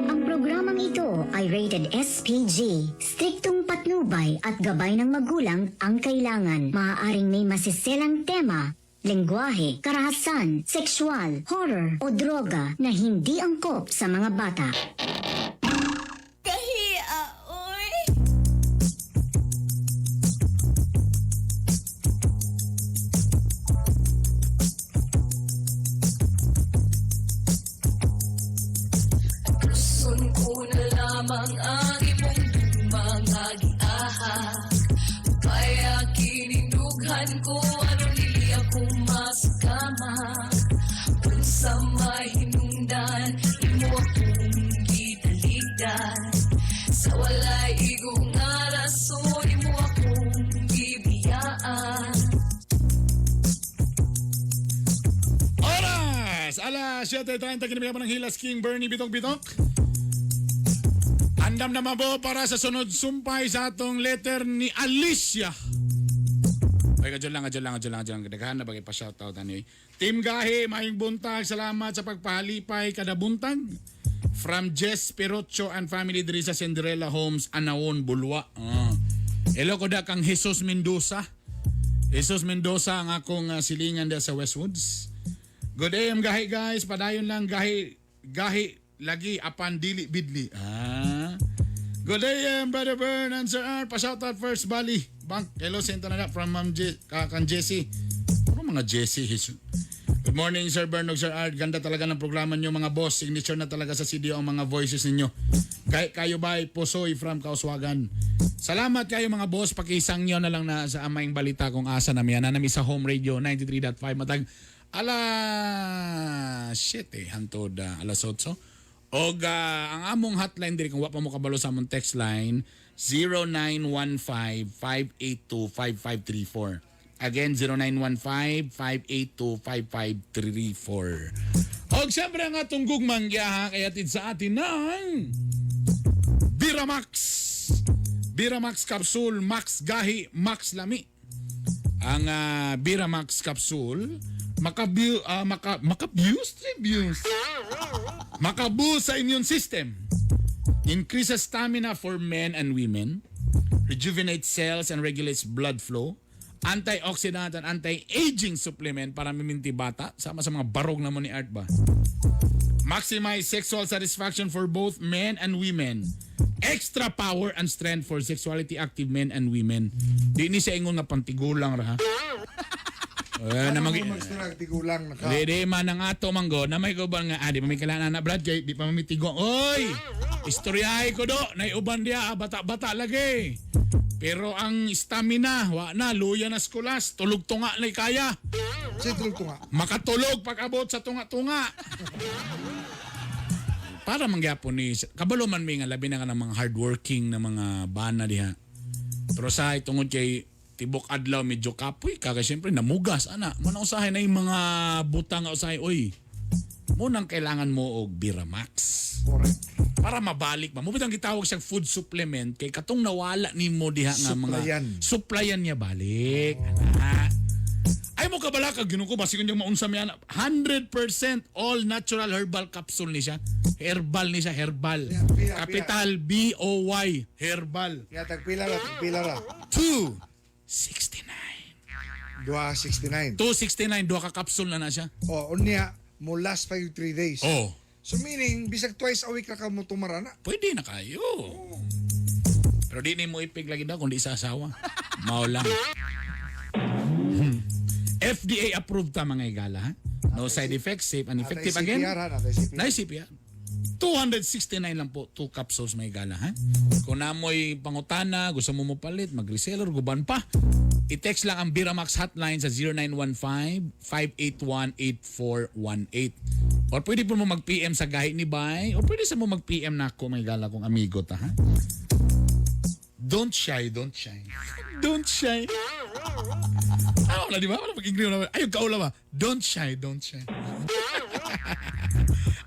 Speaker 14: Ang programang ito ay rated SPG. Striktong patnubay at gabay ng magulang ang kailangan. Maaaring may masiselang tema, lengguwahe, karahasan, sexual, horror o droga na hindi angkop sa mga bata.
Speaker 2: Kahia, oy.
Speaker 15: Gusto ko na lamang ang imong mga giahak. Kaya kinindughan ko aron dili ako masakama. Kung sa mahinungdan, imo akong gitaligdan. Sa walay igo nga rason, imo akong gibiyaan.
Speaker 6: Oras! Alas 7:30, kinabigyan po ng Hilas King Bernie Bitok Bitok. Andam naman po para sa sunod sumpay sa atong letter ni Alicia. Ay, kadyo lang, kadyo lang, kadyo lang, kadyo lang. Daghan na bagay pa shoutout ani. Team Gahi, maayong buntag. Salamat sa pagpahalipay kada buntag. From Jess Perocho and family diri sa Cinderella Homes, Anaon, Bulwa. Ah. Hello ko da kang Jesus Mendoza. Jesus Mendoza ang akong silingan da sa Westwoods. Good AM gahi guys, padayon lang gahi gahi lagi apan dili bidli. Ah. Good AM Brother Bern and Sir R. Pa-shoutout first Bali. Bank. Hello senta na from Ma'am kang Jesse. Ano mga Jesse? Jesus. Good morning Sir Bern ug Sir Art. Ganda talaga ng programa niyo mga boss. Signature na talaga sa CDO ang mga voices ninyo. Kay kayo ba Pusoy from Kauswagan. Salamat kayo mga boss. Pakisang nyo na lang na sa amayng balita kung asa na miya. Nanami sa Home Radio 93.5 matag ala 7 hantod alas 8. Og ang among hotline diri kung wa pa mo kabalo sa among text line 0915-582-5534. Again, 0915-582-5534. Og siyempre ang atong gugmang giyaha kay atid sa atin ng Biramax. Biramax Capsule, Max Gahi, Max Lami. Ang Biramax Capsule, makabuse, tribuse. Makaboost sa immune system. Increases stamina for men and women. Rejuvenates cells and regulates blood flow. Antioxidant and anti-aging supplement para miminti bata. Sama sa mga barog na mo ni Art ba? Maximize sexual satisfaction for both men and women. Extra power and strength for sexuality active men and women. Di ni siya ingon nga pantigulang ra ha. Eh,
Speaker 7: Ano
Speaker 6: na mag
Speaker 7: mo magsturag, tigulang na ka.
Speaker 6: Di, di man ang ato manggo na may guban nga di pa may kailangan na Brad kay di pa mamitigo. Oy! Istoryahe ko do, naiuban diya bata-bata lagi. Pero ang stamina, wa na, luya na skulas, tulog tunga na kaya.
Speaker 7: Sa tulog tunga.
Speaker 6: Makatulog pag abot sa tunga-tunga. Para mangyapon ni kabalo man mi nga labi na nga ng mga hardworking na mga bana diha. Pero sa tungod kay tibok adlaw medyo kapoy ka kay syempre namugas ana. Mo na usahay na yung mga butang nga usahay oy. Mo nang kailangan mo og Biramax.
Speaker 7: Correct.
Speaker 6: Para mabalik ba mo bitang gitawag siyang food supplement kay katong nawala nimo diha nga mga
Speaker 7: Supplyan.
Speaker 6: supplyan niya balik. Ana. Ay mo kabala ka Ginoo ko basig unyang maunsa mi ana. 100% all natural herbal capsule ni siya. Herbal ni siya, herbal.
Speaker 7: Pila,
Speaker 6: Capital B O Y, herbal.
Speaker 7: Ya, tagpila ra, tagpila ra.
Speaker 6: 269.
Speaker 7: 269.
Speaker 6: 269 duha ka capsule na na siya.
Speaker 7: Oh, unya, mo last pa yung 3 days.
Speaker 6: Oh.
Speaker 7: So meaning, bisag twice a week na ka mo tumara na.
Speaker 6: Pwede na kayo. Pero di ni mo ipig lagi daw kundi sa asawa. Mao lang. FDA approved ta mga igala ha. No side effects, safe and effective again.
Speaker 7: CPR ha, natay CPR.
Speaker 6: Nice CPR. 269 lang po, 2 capsules may gala, ha? Kung namoy pangutana, gusto mo mopalit, mag-reseller, guban pa. I-text lang ang Biramax hotline sa 0915-581-8418. Or pwede po mo mag-PM sa Gahi ni Bay, or pwede sa mo mag-PM na ako, may gala kong amigo ta, ha? Don't shy, don't shy. Don't shy. Ah, wala, di ba? Wala pag-agree wala. Ay, kaula ba? Don't shy, don't shy.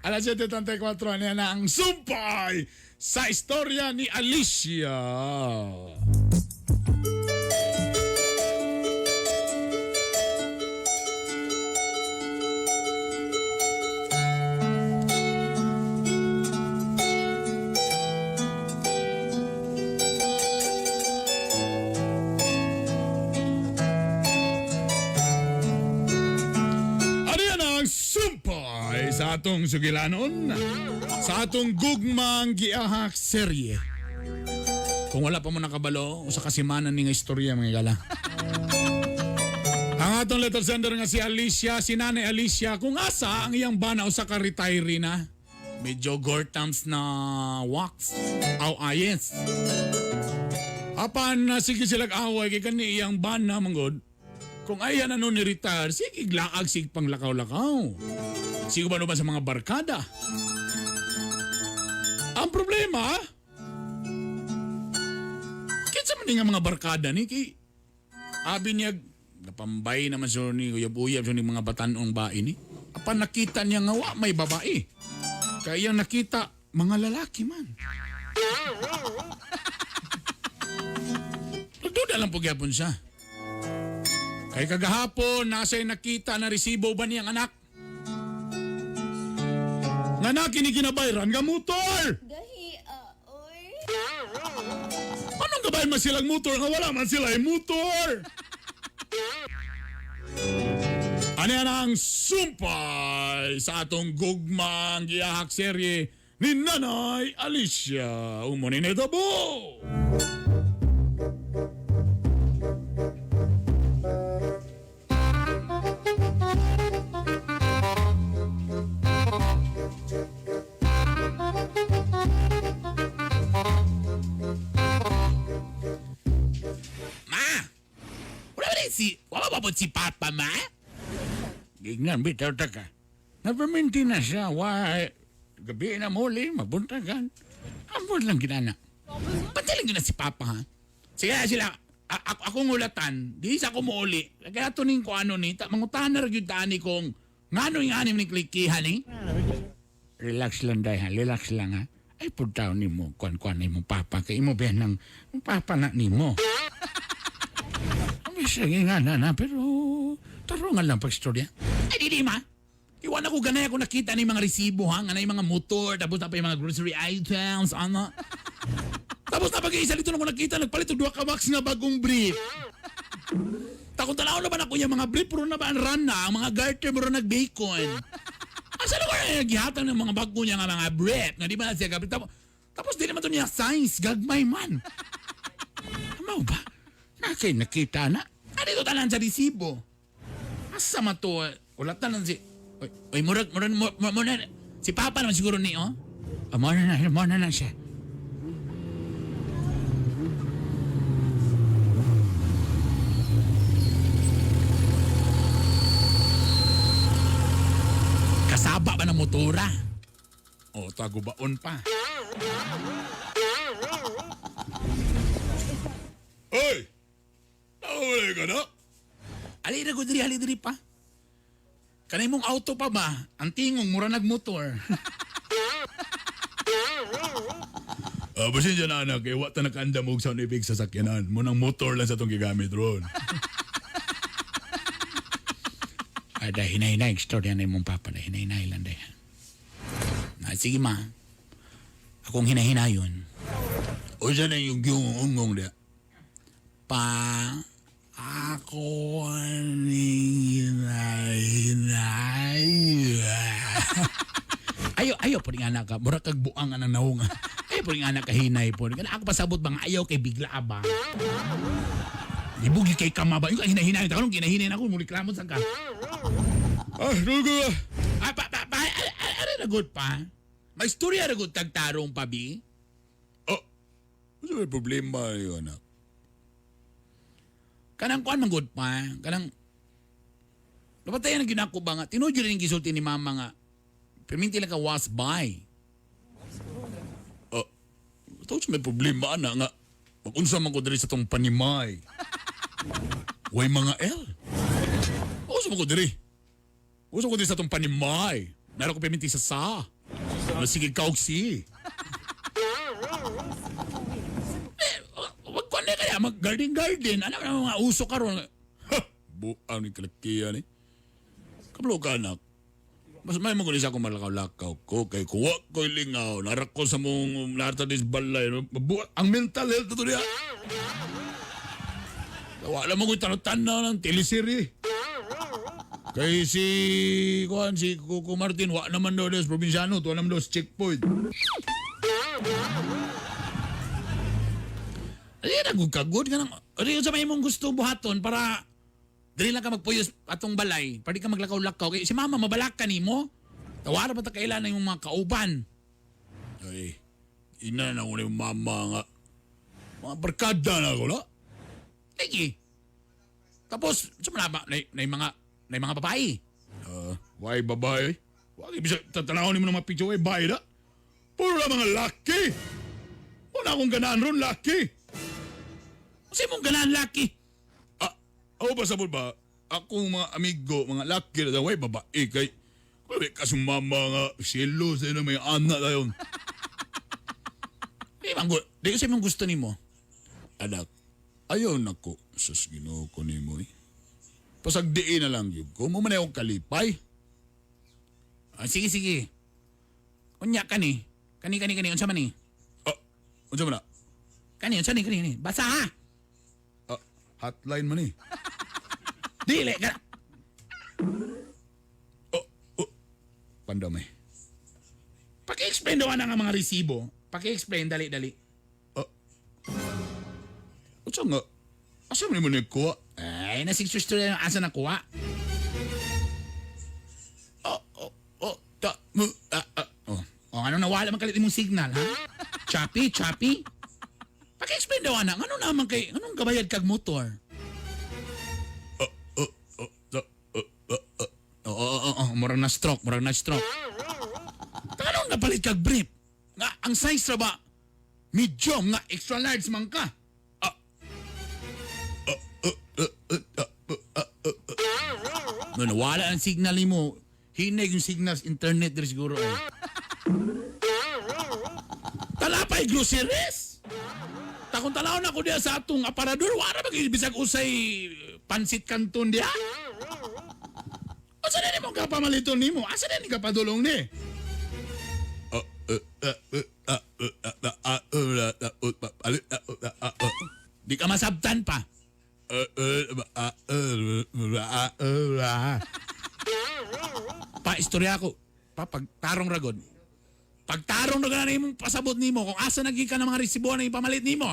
Speaker 6: Alas 7:34, ano yan na ang sumpay sa istorya ni Alicia. Ano yan ang sumpay sa atong sugilanon? Sa atong gugmang giahak serye. Kung wala pa mo nakabalo, usa ka semana ni nga istorya mga gala. Ang atong letter sender nga si Alicia, si Nanay Alicia, kung asa ang iyang bana usa ka retiree na. Medyo gortams na wax. Aw ayes. Apan na sige sila away kay kani iyang bana manggod. Kung ayan ano ni retire, sige laag sig pang lakaw-lakaw. Sige ba ba sa mga barkada? Ang problema, kinsa man ni nga mga barkada ni kay abi niya napambay naman siya ni uyab-uyab siya ni mga batanong bae ni. Apan nakita niya nga wa may babae. Kaya iyang nakita mga lalaki man. Nagduda lang po gyapon siya. Kay kagahapon, nasa nakita na resibo ba niyang anak? Nga na kini ginabayran nga motor!
Speaker 8: Gahi, oy.
Speaker 6: Anong gabayan man silang motor nga wala man sila ay motor? Ano yan ang sumpay sa atong gugmang giyahak serye ni Nanay Alicia. Umunin ito po! Ma! Wala ba rin si... Wala ba po si Papa, ma? Gignan, bitaw ta ka. Napaminti na siya. Why? Gabi na muli, mabuntagan. Ambot lang ginana. Pantaling yun na si Papa, ha? Sige na sila. Akong ulatan, di sa ako muuli. Kaya ito ning ko ano ni, mangutahan na rin yung tani kong ngano yung anim ni klikihan ni. Relax lang day ha, relax lang ha. Ay puntaw ni mo, kuan-kuan ni mo papa, kay imo ba ng papa na ni mo. Ang sige nga na na, pero tarungan lang pag-istorya. Ay, di ma. Iwan ako ganay ako nakita ni mga resibo ha, nga na yung mga motor, tapos na pa yung mga grocery items, ano. Tapos na pag-iisa dito na ako nakita, nagpalit og duha ka box nga bagong brief. Takot tanaw na ba na kuya mga brief, puro na ba ang run na, ang mga garter, puro nag-bacon. Asa na ko na gihatag ng mga bago niya nga mga brief, nga di ba na siya gabi. Tapos, di naman to niya size, gagmay man. Amaw ba? Nakay nakita na. Ano ito tanan sa resibo? Asa man to? Wala tanan si... Oy, oy murag, murag, murag, murag, si Papa naman siguro ni, oh. Oh, muna na siya. Kasaba ba ng motora? O, tagubaon pa. Oy! Nakawalay ka na? Ali na ko diri, ali diri pa. Kanay mong auto pa ba? Ang tingong, mura nagmotor. Pasensya na anak, wa ta nakaandam og sound effect sa sakyanan. Munang motor lang sa itong gigamit ron. Ay, dahil hinay-hinay, istorya na imong papa, dahil hinay-hinay lang dahil. Na, sige ma, akong hinahinayon. O saan na yung ungong da? Pa, ako ni hinay-hinay. Ayo, ayo po rin anak ka. Mura kag buang anang naunga. Ayo po rin anak ka hinay po. Ako pasabot bang ayaw kay bigla ba? Ibugi kay kama ba? Yung hinahinay. Tanong ginahinay na ako. Muliklamot sa ka. Ah, rugo. Ah, pa, pa, pa. Are na good pa. Maistorya ra gud tagtarong pa bi. Oh, ano may problema yun, anak? Kanang kuan man gud pa, kanang Napatayan ang ginako ba nga? Tinuod yun rin gisulti ni mama nga. Perminti lang ka was by. Oh, ito may problema ana nga. Magunsa man ko diri sa tong panimay. Way mga L. Unsa man ko diri? Unsa ko diri sa tong panimay? Naro ko perminti sa sa. Ano, sige kaog si. Eh, wag ko na kaya mag garden garden. Ano ang mga uso karon? Ha, buang ni kalakian eh. Kablo ka anak. Mas may mo sa akong malakaw-lakaw ko kay kuwa ko lingaw. Narak ko sa mong narta dis balay. Ang mental health to niya. Wala mo ko'y tanaw-tanaw ng teleserye. Kay si kuan si Coco Martin wa naman daw des probinsyano, tuwa naman daw sa checkpoint. Ay, nagugkagod ka nang. Ay, sa may imong gusto buhaton para dili lang ka magpuyos atong balay, para di ka maglakaw-lakaw. Kay si mama mabalak ka nimo. Tawara pa ta kailan yung mga kauban. Ay, ina na ko ni mama nga. Mga barkada na ako, no? Lagi. Tapos, sa mga na, na mga babae. Why babae? Wag ibig tatanawin mo ng mga picture, why babae na? Puro na mga laki. Wala akong ganaan ron, laki. Kasi mong ganaan, laki? Ah, ako ba sabon ba? Akong mga amigo, mga laki na way babae kay Kaya kasi mama nga, silo sa may anak na yun. Di man, di kasi mong gusto nimo. Anak, ayaw na ko sa Ginoo ko nimo eh. Pasagdiin na lang yun ko. Mo man akong kalipay. Ah, sige, sige. Unya kani. Kani, kani, kani. Unsa man ni? Ah, unsa man na? Kani, unsa ni, kani, kani. Basa ha! Ah, hotline man eh. Dili ka. Oh, oh. Pandamay. Paki-explain daw na nga mga resibo. Paki-explain, dali, dali. Ah. Unsa nga? Asa man mo nagkuha? Ay, na sister na asa nakuha. Oh, oh, oh, ta, mu, ah, ah. Oh, oh, ano nawala man kalit imong signal, ha? Choppy, choppy. Paki-explain daw anak, ano naman kay, anong gabayad kag motor? Oh, oh, oh, oh, oh, oh, oh, oh, oh, oh, murag na stroke, murag na stroke. Tanong napalit kag brief? Nga, ang size ra ba? Medium nga, extra large man ka. Ah. Ah, ah, ah, ah, ah, ah, ah, ah. No, nawala ang signal nimo. Hinay yung signal sa internet diri siguro eh. Talapay groceries. Takong talaw na ko diya sa atong aparador, wala ba bisag usay pansit kanton diya? Asa na nimo kapamaliton nimo? Asa na ni kapadulong ni? Di ka masabtan pa. Pa istorya ko. Pa pagtarong ragod. Pagtarong ragod na imong pasabot nimo kung asa nagi ka ng mga resibo na ipamalit nimo.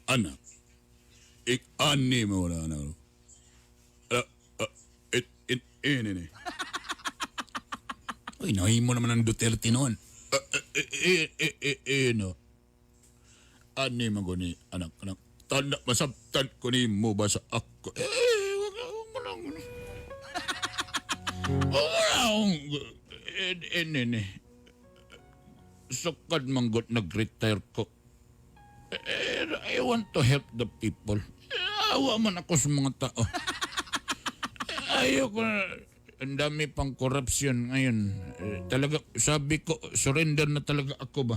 Speaker 6: Anak, ik-ani mo na anak. It, it, in, in, Uy, nahimo naman ang Duterte noon. No. Ani man ko ni, anak, anak. Tanda, masabtan ko ni mo ba sa ako. Eh, wag mo lang. Wag mo lang. In, in. Sukad manggot nag-retire ko. Eh, I want to help the people. Awa man ako sa mga tao. Ayoko na. Ang dami pang corruption ngayon. Eh, talaga, sabi ko, surrender na talaga ako ba?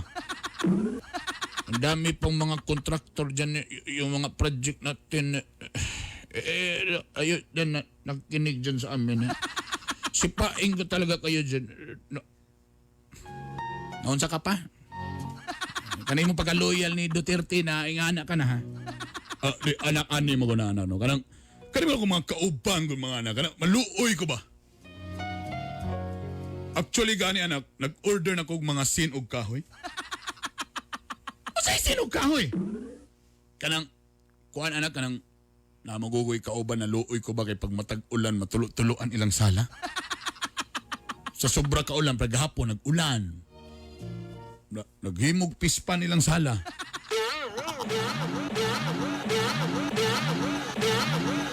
Speaker 6: Ang dami pang mga contractor dyan, yung mga project natin. Eh, ayun, dyan, nakikinig dyan sa amin. Eh. Sipain ko talaga kayo dyan. No. Naunsa ka pa? Kanay mo pagka-loyal ni Duterte na ingana ka na ha. Ah, di, anak ani mo ko na ano, no? Kanang, kani ba ako mga kauban ko mga anak? Kanang, maluoy ko ba? Actually, gani anak, nag-order na kog mga sin og kahoy. Unsay sin og kahoy? Kanang, kuan anak, kanang, namagugoy kauban na luoy ko ba kay pag matag-ulan, matulo-tuloan ilang sala? Sa sobra kaulan, paghapon, nag-ulan. Naghimog pispan ilang sala.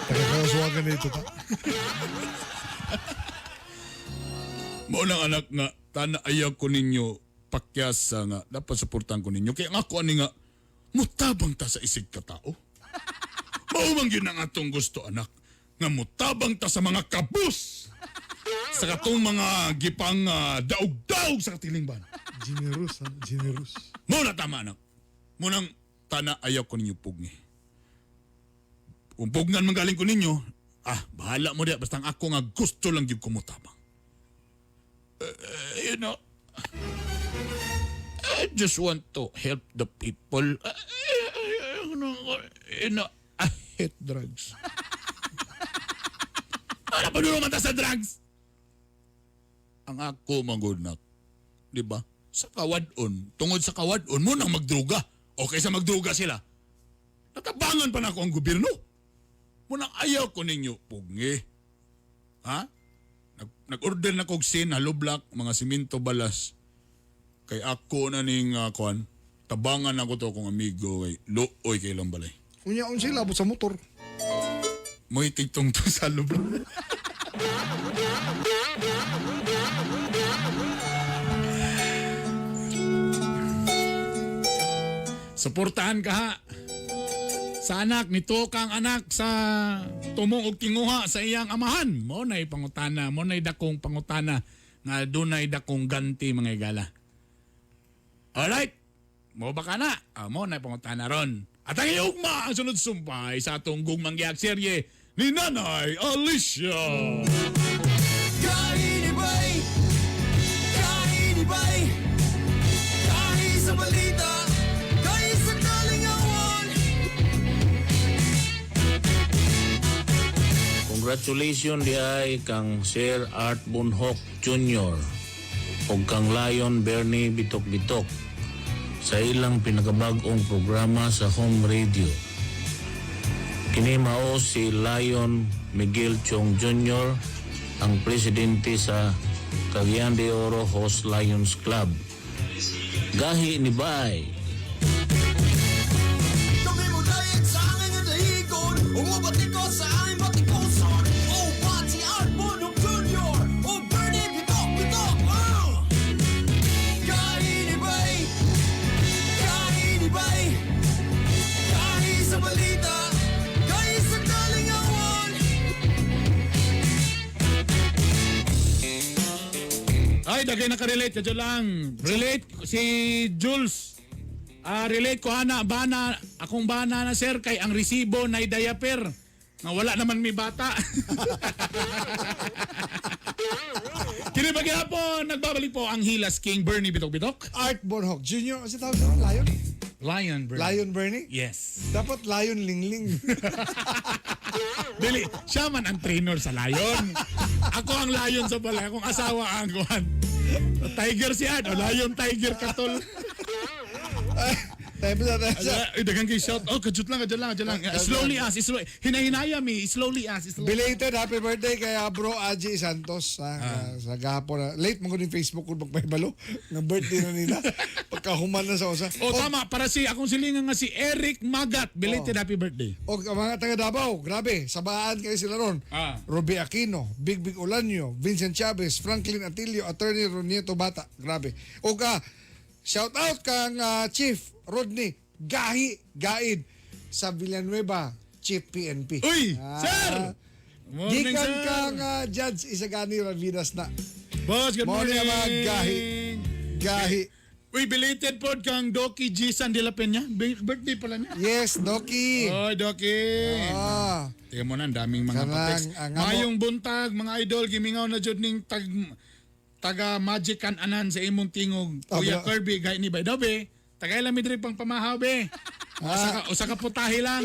Speaker 7: Tagakaswagan na ito ta.
Speaker 6: Mao lang anak nga tana ayaw ko ninyo pakyasa nga dapat suportahan ko ninyo. Kaya nga ako ani nga mutabang ta sa isig katao. Mao man gyud ang atong gusto anak nga mutabang ta sa mga kabus sa katong mga gipang daog-daog sa katilingban.
Speaker 7: Generous ha, generous.
Speaker 6: Mao na tama anak. Munang tana ayaw ko ninyo pugni. Kung pugnan man galing ko ninyo, bahala mo diya basta ang ako nga gusto lang gyud ko mutabang. You know, I just want to help the people. You know, I hate drugs. Ano pa naman ta sa drugs? Ang ako mangunak, di ba? Sa kawadon, tungod sa kawadon, mo nang magdruga. Okay sa magdruga sila. Natabangan pa na ako ang gobyerno. Munang ayaw ko ninyo, pugni. Ha? Nag-order na kog sin, hollow block, mga simento balas. Kay ako na ning kuan, tabangan ako to akong amigo kay luoy kay ilang balay.
Speaker 7: Unya unsay labot sa motor.
Speaker 6: Mo'y tigtong to sa hollow block. Suportahan ka ha. Sa anak, nito kang anak sa tumong og tinguha sa iyang amahan. Mo na'y pangutana, mo na'y dakong pangutana nga dunay dakong ganti mga igala. Alright, mo ba ka na? Mo na'y pangutana ron. At ang iyong ang sunod sumpay sa atong gugmang giyak serye ni Nanay Alicia.
Speaker 5: Kainibay, kainibay, kahi sa balita, kahi sa kalingawan.
Speaker 16: Congratulations diay kang Sir Art Bonhoc Jr. ug kang Lion Bernie Bitok Bitok sa ilang pinakabag-ong programa sa home radio. Kini mao si Lion Miguel Chong Jr. ang presidente sa Cagayan de Oro Host Lions Club. Gahi ni Bay.
Speaker 5: Kami mo dayeg sa angin nga dahigon, umubati ko sa aming batikuson. Oh, Pati Art Bonhoc Jr. Oh, Bernie Bitok Bitok. Oh! Kainibay, kainibay, kahi sa balita, kahi sa kalingawan.
Speaker 6: Ay, dagay nakarelate ka lang. Relate si Jules. Relate ko ana bana akong bana na sir kay ang resibo na diaper. Nga wala naman mi bata. Kini ba gihapon nagbabalik po ang Hilas King Bernie Bitok Bitok.
Speaker 7: Art Bonhoc Jr. Ano tawag sa Lion?
Speaker 6: Lion Bernie.
Speaker 7: Lion Bernie?
Speaker 6: Yes.
Speaker 7: Dapat Lion Lingling.
Speaker 6: Dili, siya man ang trainer sa Lion. Ako ang Lion sa balay. Akong asawa ang kuan. Tiger si Ad. O Lion Tiger katol.
Speaker 7: Tayo pa, tayo pa.
Speaker 6: Ay, daghang kay shout. Oh, kajut lang, kajut lang, kajut lang. Slowly as, slowly. Hinahinaya mi, slowly as, slowly.
Speaker 7: Belated happy birthday kay bro Aji Santos sa gahapon na. Late man ko din Facebook kung magpahibalo ng birthday na nila. Pagkahuman na sa usa.
Speaker 6: Oh, tama, para si akong silingan nga si Eric Magat. Belated happy birthday.
Speaker 7: O ang mga taga Davao, grabe, sabaan kayo sila ron. Ruby Aquino, Big Big Olanyo, Vincent Chavez, Franklin Atilio, Attorney Ronieto Bata. Grabe. O ka, shout out kang Chief Rodney Gahi Gaid sa Villanueva, Chief PNP.
Speaker 6: Uy, sir! Morning,
Speaker 7: Gikan
Speaker 6: sir.
Speaker 7: kang Judge Isagani Ravidas na.
Speaker 6: Boss, good
Speaker 7: Morning,
Speaker 6: morning.
Speaker 7: mga gahi. Gahi.
Speaker 6: Uy, belated pod kang Doki G. San de la Peña. Birthday pala niya.
Speaker 7: Yes, Doki.
Speaker 6: Oy, Doki. Tingnan mo na, ang daming mga
Speaker 7: Kanang,
Speaker 6: pa-text.
Speaker 7: ang amo-
Speaker 6: Mayong buntag, mga idol, gimingaw na jud ning tag taga Magic Anan sa imong tingog. Kuya Kirby, gay ni Bay. Daw, be. Tagay lang mi diri pang pamahaw, be. Usa ka putahe lang.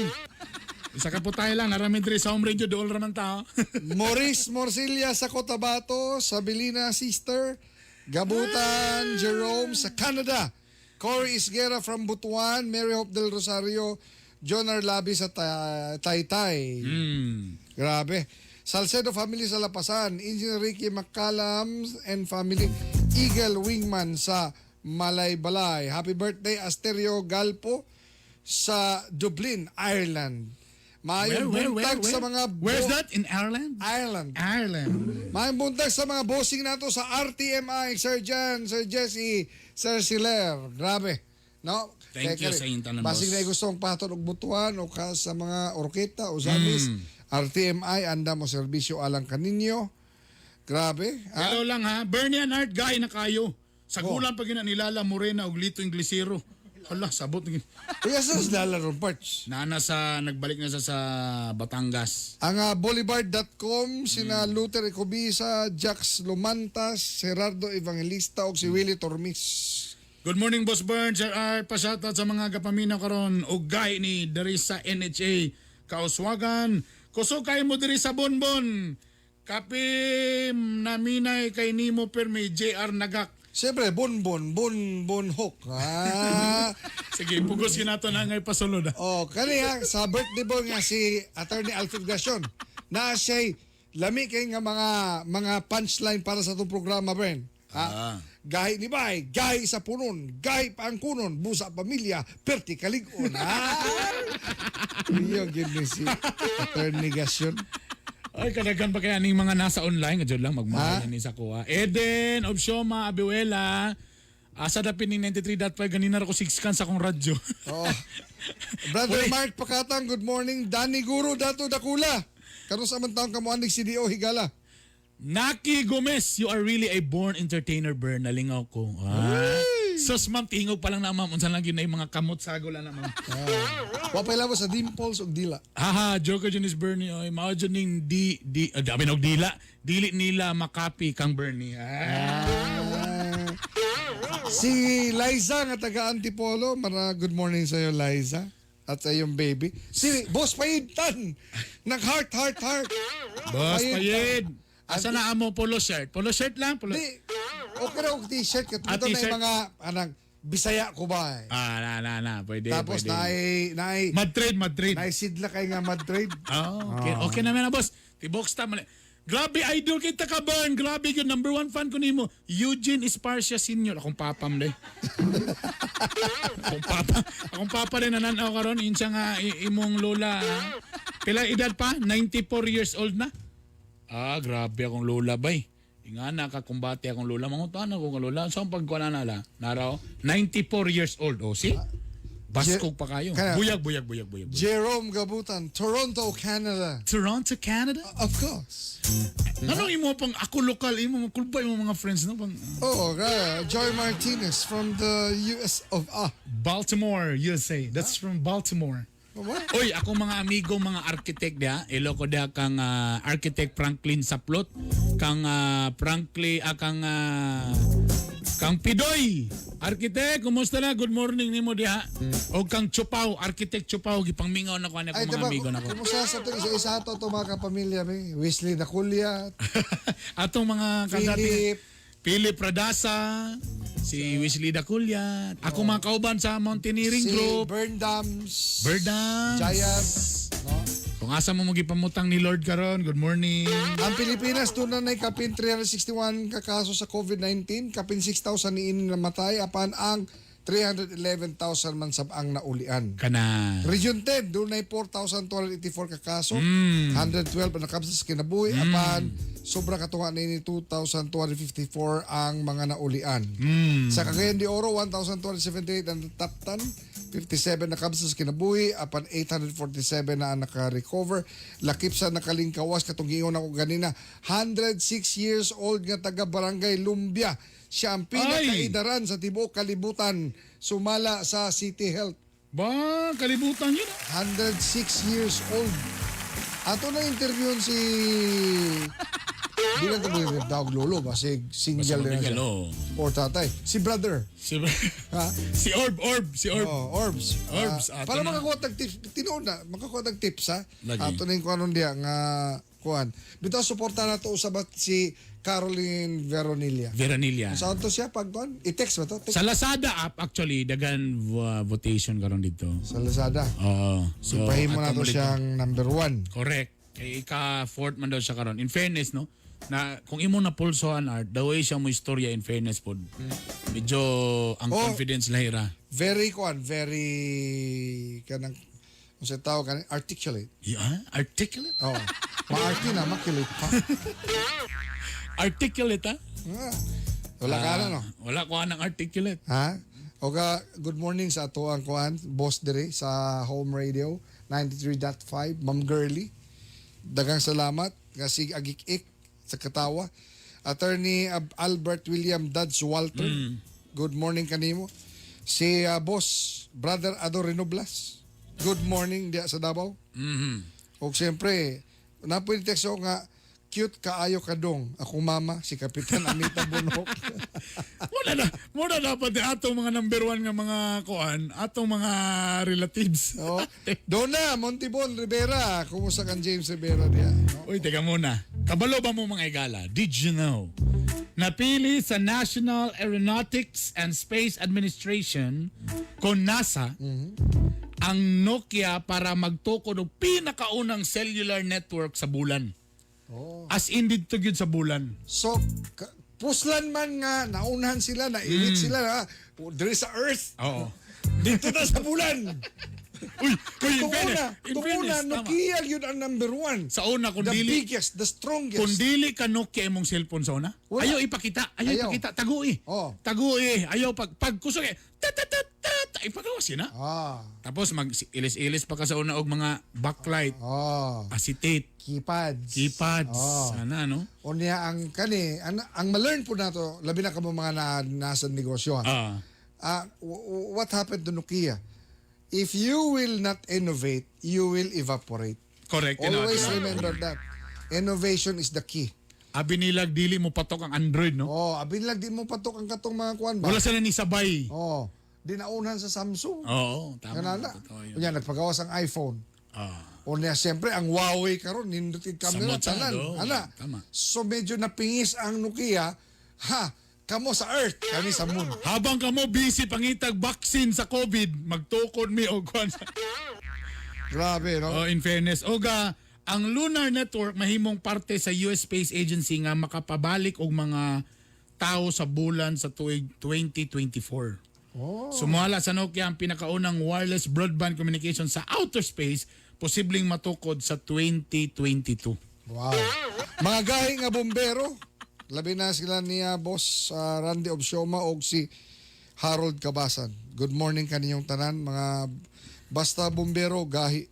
Speaker 6: Isa ka po tayo lang. Narami diri sa home radio. Dool raman tao.
Speaker 7: Maurice Morcilla sa Cotabato, Sabilina Sister, Gabutan Jerome sa Canada, Cory Isguera from Butuan, Mary Hope del Rosario, John Arlabi sa Taytay. Grabe. Salcedo family sa Lapasan, Engineer Ricky Macallam and family, Eagle Wingman sa Malaybalay. Happy birthday Asterio Galpo sa Dublin, Ireland. Maayong buntag
Speaker 6: Where?
Speaker 7: sa mga
Speaker 6: Where's that? In Ireland?
Speaker 7: Ireland.
Speaker 6: Ireland.
Speaker 7: Maayong buntag sa mga bossing nato sa RTMI, Sir Jan, Sir Jesse, Sir Siler. Grabe. No?
Speaker 6: Thank you
Speaker 7: Kaya
Speaker 6: sa inyong tanan,
Speaker 7: basig
Speaker 6: boss.
Speaker 7: na gustong patod og butuan o ka sa mga orketa o samis, RTMI anda mo serbisyo alang kaninyo. Grabe. Ha?
Speaker 6: Hello lang ha. Bernie and Art guy na kayo. Sa gulang pag nilala Morena og Lito Inglesero. Hala, sabot.
Speaker 7: Kaya sa lala ron parts.
Speaker 6: Nana sa nagbalik na sa Batangas.
Speaker 7: Ang Bolivard.com, sina Luther Ecobisa, Jax Lumantas, Gerardo Evangelista o si Willie Tormis.
Speaker 6: Good morning, Boss Burns. Sir Art, pasyatat sa mga kapaminaw karon og guy ni diri sa NHA Kauswagan. Kusog kay mo diri sa Bonbon. Kape naminay kay nimo permi JR Nagak.
Speaker 7: Siyempre, Bonbon, Bonbon Hook. Ah.
Speaker 6: Sige, pugos ginato na ngay pasulod.
Speaker 7: Oh, kaniya sa birthday boy nga si Attorney Alfred Gracion. Na siya'y lami kay nga mga punchline para sa itong programa, Bren. Ha? Gahi ni Bay, gahi sa punon, gahi pa ang kunon, busa pamilya, perti kalig-on. Ha? Iyo, gid ni si Attorney Gracion.
Speaker 6: Ay, kadaghan pa kaya ning mga nasa online. Kadyo lang, magmahal ni sa kuha. Eden, Obsioma, Abiwela. Asa dapin ning 93.5, ganina ra ko 6 kan sa akong radyo.
Speaker 7: Oh. Brother Mark Pakatang, good morning. Danny Guru, Dato Dakula. Karon sa man taong kamuanig CDO Higala.
Speaker 6: Naki Gomez, you are really a born entertainer, Bern. Nalingaw ko. Ah. Sus, ma'am, tingog pa lang na, ma'am. Unsa lang yun na yung mga kamot sago lang na, ma'am.
Speaker 7: Wa pa ilabo sa dimples ug dila.
Speaker 6: Haha, joker dyan is Bernie. Oy, mao dyan ning di, di, dami og dila. Dili nila makapi kang Bernie. Ah.
Speaker 7: Si Liza nga taga Antipolo, mara good morning sa iyo Liza at sa iyong baby. Si Boss Payid Tan, nag heart heart heart.
Speaker 6: Boss Payid. Asa na amo polo shirt? Polo shirt lang? Polo...
Speaker 7: Di, okay ra og t-shirt kat
Speaker 6: Ah,
Speaker 7: ito na
Speaker 6: t-shirt.
Speaker 7: yung mga anang Bisaya ko ba eh.
Speaker 6: Ah, na, na, na. Pwede,
Speaker 7: Tapos
Speaker 6: pwede.
Speaker 7: naay
Speaker 6: Madtrade, madtrade.
Speaker 7: Naay sidla kay nga madtrade.
Speaker 6: Oh, okay. Okay na na, boss. Tibok sta mali. Grabe, idol kita ka, Bern. Grabe yun. Number one fan ko nimo. Eugene Esparcia Sr. Akong papa mo, akong papa. Akong papa rin nananaw karon. Yun siya nga imong lola. Ah. Pila edad pa? 94 years old na? Ah, grabe akong lola, bay. Ingana ka kumbate akong lola. Mangutan ako nga lola. Saan pagkuha na nala? Naraw? 94 years old. Oh, see? Baskog pa kayo. Buyag, buyag, buyag, buyag.
Speaker 7: Jerome Gabutan, Toronto, Canada.
Speaker 6: Toronto, Canada?
Speaker 7: Of course.
Speaker 6: Anong imo pang ako lokal imo kulba imo mga friends no pang
Speaker 7: Oh, kaya Joy Martinez from the US of A.
Speaker 6: Baltimore, USA. That's from Baltimore.
Speaker 7: What?
Speaker 6: Oy, ako mga amigo, mga architect diha. Iloko diha kang architect Franklin Saplot, kang Franklin kang kang Pidoy. Architect, kumusta na? Good morning nimo diha. O kang Chupaw, architect Chupaw, gipangmingaw na ko ani
Speaker 7: Ay,
Speaker 6: akong mga
Speaker 7: diba,
Speaker 6: amigo nako.
Speaker 7: kumusta sa ito, isa-isa ato ito mga kapamilya, may Wesley Daculia,
Speaker 6: Atong mga
Speaker 7: Philip.
Speaker 6: Philip Radasa, si Wesley Daculia, ako mga kauban sa Mountaineering
Speaker 7: si
Speaker 6: Group,
Speaker 7: Berndams,
Speaker 6: Berdams.
Speaker 7: Giant. No?
Speaker 6: Kung asa mo magipamutang ni Lord karon, good morning.
Speaker 7: Ang Pilipinas doon na kapin 361 ka kaso sa COVID-19, kapin 6,000 niin namatay, apan ang 311,000 man sab ang naulian.
Speaker 6: Kana.
Speaker 7: Region 10, doon ay 4,284 ka kaso, 112 ang nakabsa sa kinabuhi, apan sobra katunga na ini 2,254 ang mga naulian. Sa Cagayan de Oro, 1,278 ang nataptan, 57 nakabsa sa kinabuhi, apan 847 na ang naka-recover. Lakip sa nakalingkawas, katong giingon ako ganina, 106 years old nga taga Barangay Lumbia. Siya ang pinakaidaran sa tibuok kalibutan, sumala sa City Health.
Speaker 6: Ba, kalibutan yun.
Speaker 7: 106 years old. Ato na interview si Di lang ito yung tawag lolo, basig single
Speaker 6: Basta
Speaker 7: din na siya.
Speaker 6: mabigyan, oo.
Speaker 7: Or tatay. Si brother.
Speaker 6: Si,
Speaker 7: Ha?
Speaker 6: si Orb, Orb, si Orb.
Speaker 7: Oh, Orbs.
Speaker 6: Orbs,
Speaker 7: Ah,
Speaker 6: ato
Speaker 7: para
Speaker 6: na.
Speaker 7: makakuha tag tips, tinuod na, makakuha tag tips ha.
Speaker 6: Lagi.
Speaker 7: Ato na yung kuanon diya nga kuan. Bitaw suporta na to usabat si Caroline Veronilla.
Speaker 6: Veronilla.
Speaker 7: Saan to siya pag kuan? I-text ba to? Text.
Speaker 6: Sa Lazada app, actually, dagan votation karon dito.
Speaker 7: Sa Lazada.
Speaker 6: Oo. So,
Speaker 7: Ipahimo na
Speaker 6: ato
Speaker 7: to
Speaker 6: mo dito.
Speaker 7: siyang number one.
Speaker 6: Correct. Kay ika-fourth man daw siya karon. In fairness, no? Na kung imo na pulsohan art, the way siya mo istorya in fairness pod. Medyo ang
Speaker 7: Oh.
Speaker 6: confidence lahira.
Speaker 7: Very kuan, very kanang unsa tawag kaning articulate.
Speaker 6: Yeah, articulate.
Speaker 7: Oh. Maarte na maculate pa.
Speaker 6: Articulate ah?
Speaker 7: Ah. Wala ka na no.
Speaker 6: Wala ko anang articulate.
Speaker 7: Ha? Oga, good morning sa ato ang kuan, boss dire sa Home Radio 93.5, Ma'am Girly. Dagang salamat nga sig agik-ik sa katawa. Attorney Albert William Dodds Walter. Good morning kanimo. Si boss Brother Ado Renoblas. Good morning diya sa Davao. Og siyempre, napoy text ako nga cute kaayo kadong akong mama si Kapitan Anita Bunok.
Speaker 6: Muna na, muna dapat di atong mga number one nga mga kuan, atong mga relatives.
Speaker 7: Oh. Donna Montibon Rivera, kumusta kan James Rivera diya? No?
Speaker 6: Uy, teka muna. Kabalo ba mo mga igala? Did you know? Napili sa National Aeronautics and Space Administration kon NASA ang Nokia para magtukod og pinakaunang cellular network sa bulan.
Speaker 7: Oh.
Speaker 6: As in didto gyud sa bulan.
Speaker 7: So, puslan man nga naunhan sila, nailit sila na diri sa Earth.
Speaker 6: Oo.
Speaker 7: Dito na sa bulan.
Speaker 6: Uy, uy, in
Speaker 7: Tunguna,
Speaker 6: fairness, in
Speaker 7: tunguna,
Speaker 6: fairness, tama.
Speaker 7: Nokia yun ang number one.
Speaker 6: Sa una, kung
Speaker 7: The
Speaker 6: dili,
Speaker 7: biggest, the strongest.
Speaker 6: kung dili ka Nokia imong cellphone sa una,
Speaker 7: Wala.
Speaker 6: ayaw ipakita, ayaw,
Speaker 7: Ayaw.
Speaker 6: ipakita, tagui.
Speaker 7: Oh.
Speaker 6: Tagui, ayaw pag kusog eh, ta ta ta ta, ta ipagawas yun na.
Speaker 7: Ah,
Speaker 6: Tapos mag ilis-ilis pa ka sa una og mga backlight,
Speaker 7: ah,
Speaker 6: acetate,
Speaker 7: keypads.
Speaker 6: keypads,
Speaker 7: Oh.
Speaker 6: ana no?
Speaker 7: Unya ang kani, ang ma-learn po nato, labi na kamo mga nasa negosyo. Ha?
Speaker 6: Ah.
Speaker 7: Ah, what happened to Nokia? If you will not innovate, you will evaporate.
Speaker 6: Correct.
Speaker 7: Always remember that. Innovation is the key.
Speaker 6: Abi nilag dili mo patok ang Android no?
Speaker 7: Oh, abi lang di mo patok ang katong mga kuan ba?
Speaker 6: Wala sila ni sabay.
Speaker 7: Oh, di naunhan sa Samsung.
Speaker 6: Oo, tama.
Speaker 7: Ganala.
Speaker 6: Totoo yun.
Speaker 7: Unya nagpagawas ang iPhone.
Speaker 6: Ah.
Speaker 7: Unya siyempre ang Huawei karon nindot yung camera
Speaker 6: Samot sa,
Speaker 7: tanan.
Speaker 6: do.
Speaker 7: Ana.
Speaker 6: Tama.
Speaker 7: So medyo napingis ang Nokia. Ha, kamo sa Earth, kami sa Moon.
Speaker 6: Habang kamo busy pangitag vaccine sa COVID, magtukod mi og kuan.
Speaker 7: Grabe, no?
Speaker 6: Oh, in fairness, oga ang Lunar Network mahimong parte sa US Space Agency nga makapabalik og mga tao sa bulan sa tuig 2024.
Speaker 7: Oh.
Speaker 6: Sumuhala sa Nokia ang pinakaunang wireless broadband communication sa outer space, posibleng matukod sa 2022.
Speaker 7: Wow. Mga gahi nga bombero, labi na sila niya boss Randy Obsioma og si Harold Cabasan. Good morning kaninyong tanan mga basta bombero gahi.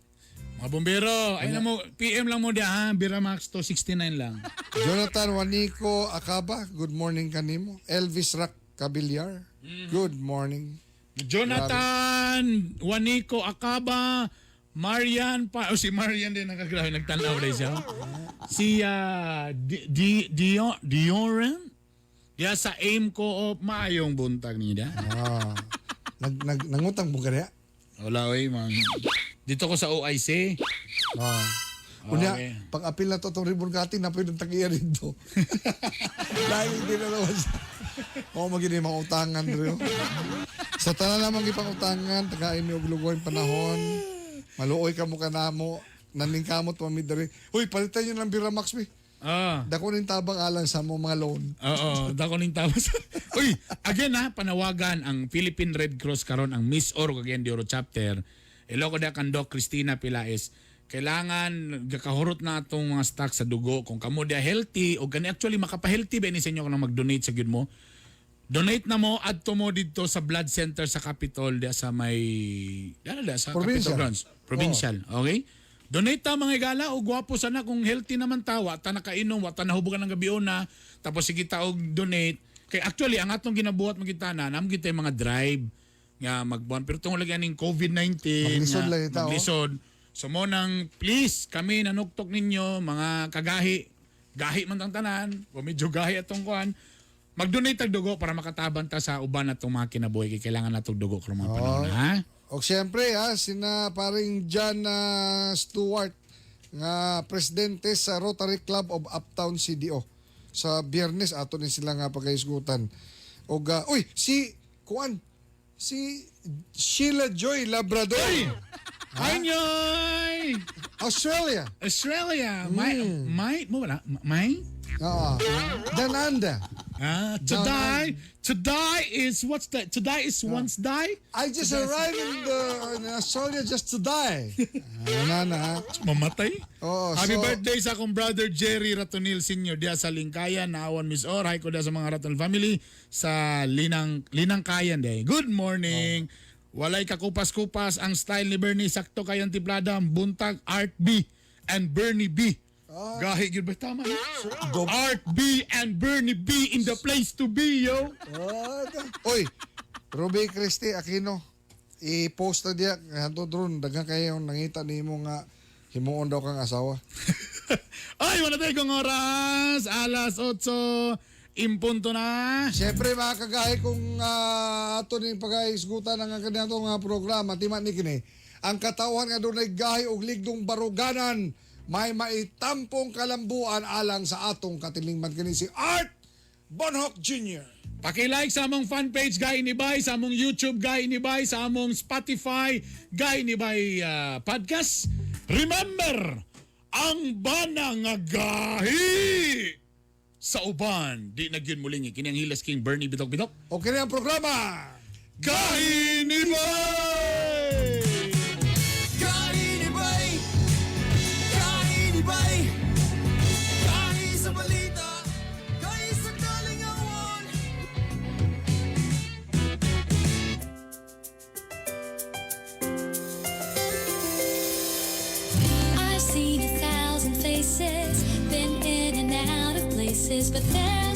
Speaker 6: Mga bombero, ayun na mo, PM lang mo diya ha, Bira Max 269 lang.
Speaker 7: Jonathan Juanico Acaba, good morning kanimo. Elvis Rock Cabillar, good morning.
Speaker 6: Jonathan Juanico Acaba, Marian pa, oh, si Marian din nakagrabe nagtanaw rin siya. Si Dioren diya sa AIM Co-op maayong buntag niya.
Speaker 7: Ah. Nag, nag nangutang mo kaya?
Speaker 6: Wala oy, man. Dito ko sa OIC.
Speaker 7: Ah. Unya,
Speaker 6: Okay.
Speaker 7: pag-apil na to itong ribbon cutting, na pwede tagiya rito. Dahil hindi na naman siya. Oo, maging mga utangan rin. Sa tanan namang ipang utangan, tagain mi og lugoy panahon. Maluoy ka mo kanamo, naningkamot pa mi diri. Uy, palitan niyo ng Bira Max mi.
Speaker 6: Ah.
Speaker 7: Dako ning tabang alang sa mo mga loan.
Speaker 6: Oo, dako ning tawas. Uy, again ha, panawagan ang Philippine Red Cross karon ang Miss Oro Cagayan de Oro chapter. Iloko da kan Doc Christina Pilaes. Kailangan gakahurot na atong mga stock sa dugo kung kamo dia healthy o gani actually makapa-healthy ba ni sa inyo kung mag-donate sa gyud mo. Donate na mo adto mo didto sa blood center sa Capitol dia sa may dala da sa
Speaker 7: Provincial.
Speaker 6: Capitol Grounds. Provincial, okay? Donate ta mga igala o gwapo sana kung healthy naman ta, wa ta nakainom, wa ta nahubugan ng gabi una, tapos sige ta og donate. Kay actually ang atong ginabuhat magita na, namo kita yung mga drive nga magbuan pero tungod lagi aning COVID-19
Speaker 7: Maglisod
Speaker 6: nga
Speaker 7: lang ita, oh.
Speaker 6: maglisod. So mo nang please kami nanuktok ninyo mga kagahi Gahi man tang tanan, o medyo gahi atong kuan. Mag-donate tag dugo para makatabang ta sa uban natong mga kinabuhi kay kailangan natong dugo karong mga panahon, ha?
Speaker 7: O siyempre ha, sina paring John Stewart nga presidente sa Rotary Club of Uptown CDO. Sa Biyernes ato ni sila nga pagkaisgutan. Og uy, si kuan si Sheila Joy Labrador.
Speaker 6: Hi, Nyoy!
Speaker 7: Australia.
Speaker 6: Australia. My, my, mo wala? My?
Speaker 7: Oo. Dananda.
Speaker 6: Ah, to die is, what's that? To die is once die?
Speaker 7: I just arrived in Australia just to die. Ano na, ha?
Speaker 6: Mamatay?
Speaker 7: Oo,
Speaker 6: Happy
Speaker 7: so-
Speaker 6: birthday sa akong brother Jerry Ratonil Sr. diya sa Lingkayan, Naawan Miss Or. Hi ko diya sa mga Ratonil family sa Linangkayan day. Good morning. Walay kakupas-kupas ang style ni Bernie. Sakto kayong tiplada. Buntag Art B and Bernie B. Gahi gyud ba tama? Art B and Bernie B in the place to be, yo.
Speaker 7: Oy, Ruby Christie Aquino, i-post na diya hantod ron daghan kayo nangita nimo nga himuon daw kang asawa.
Speaker 6: Ay, wala tayo kong oras. Alas 8 impunto na.
Speaker 7: Siyempre mga kagahi kung ato ning pagaisgutan ang kaniyang nga programa tima ni kini ang katawhan nga dunay gahi og ligdong baruganan may maitampong kalambuan alang sa atong katilingman kini si Art Bonhoc Jr.
Speaker 6: Paki-like sa among fan page Gay ni Bay, sa among YouTube Gay ni Bay, sa among Spotify Gay ni Bay podcast. Remember, ang bana nga gahi sa uban di na gyud muling kini ang Hilas King Bernie Bitok Bitok.
Speaker 7: Okay na ang programa.
Speaker 6: Gahi ni Bay!
Speaker 5: Gahi ni Bay! Gahi ni Bay! Gahi sa balita! Gahi sa kalingawan!
Speaker 2: I've seen 1,000 faces, been in and out of places, but there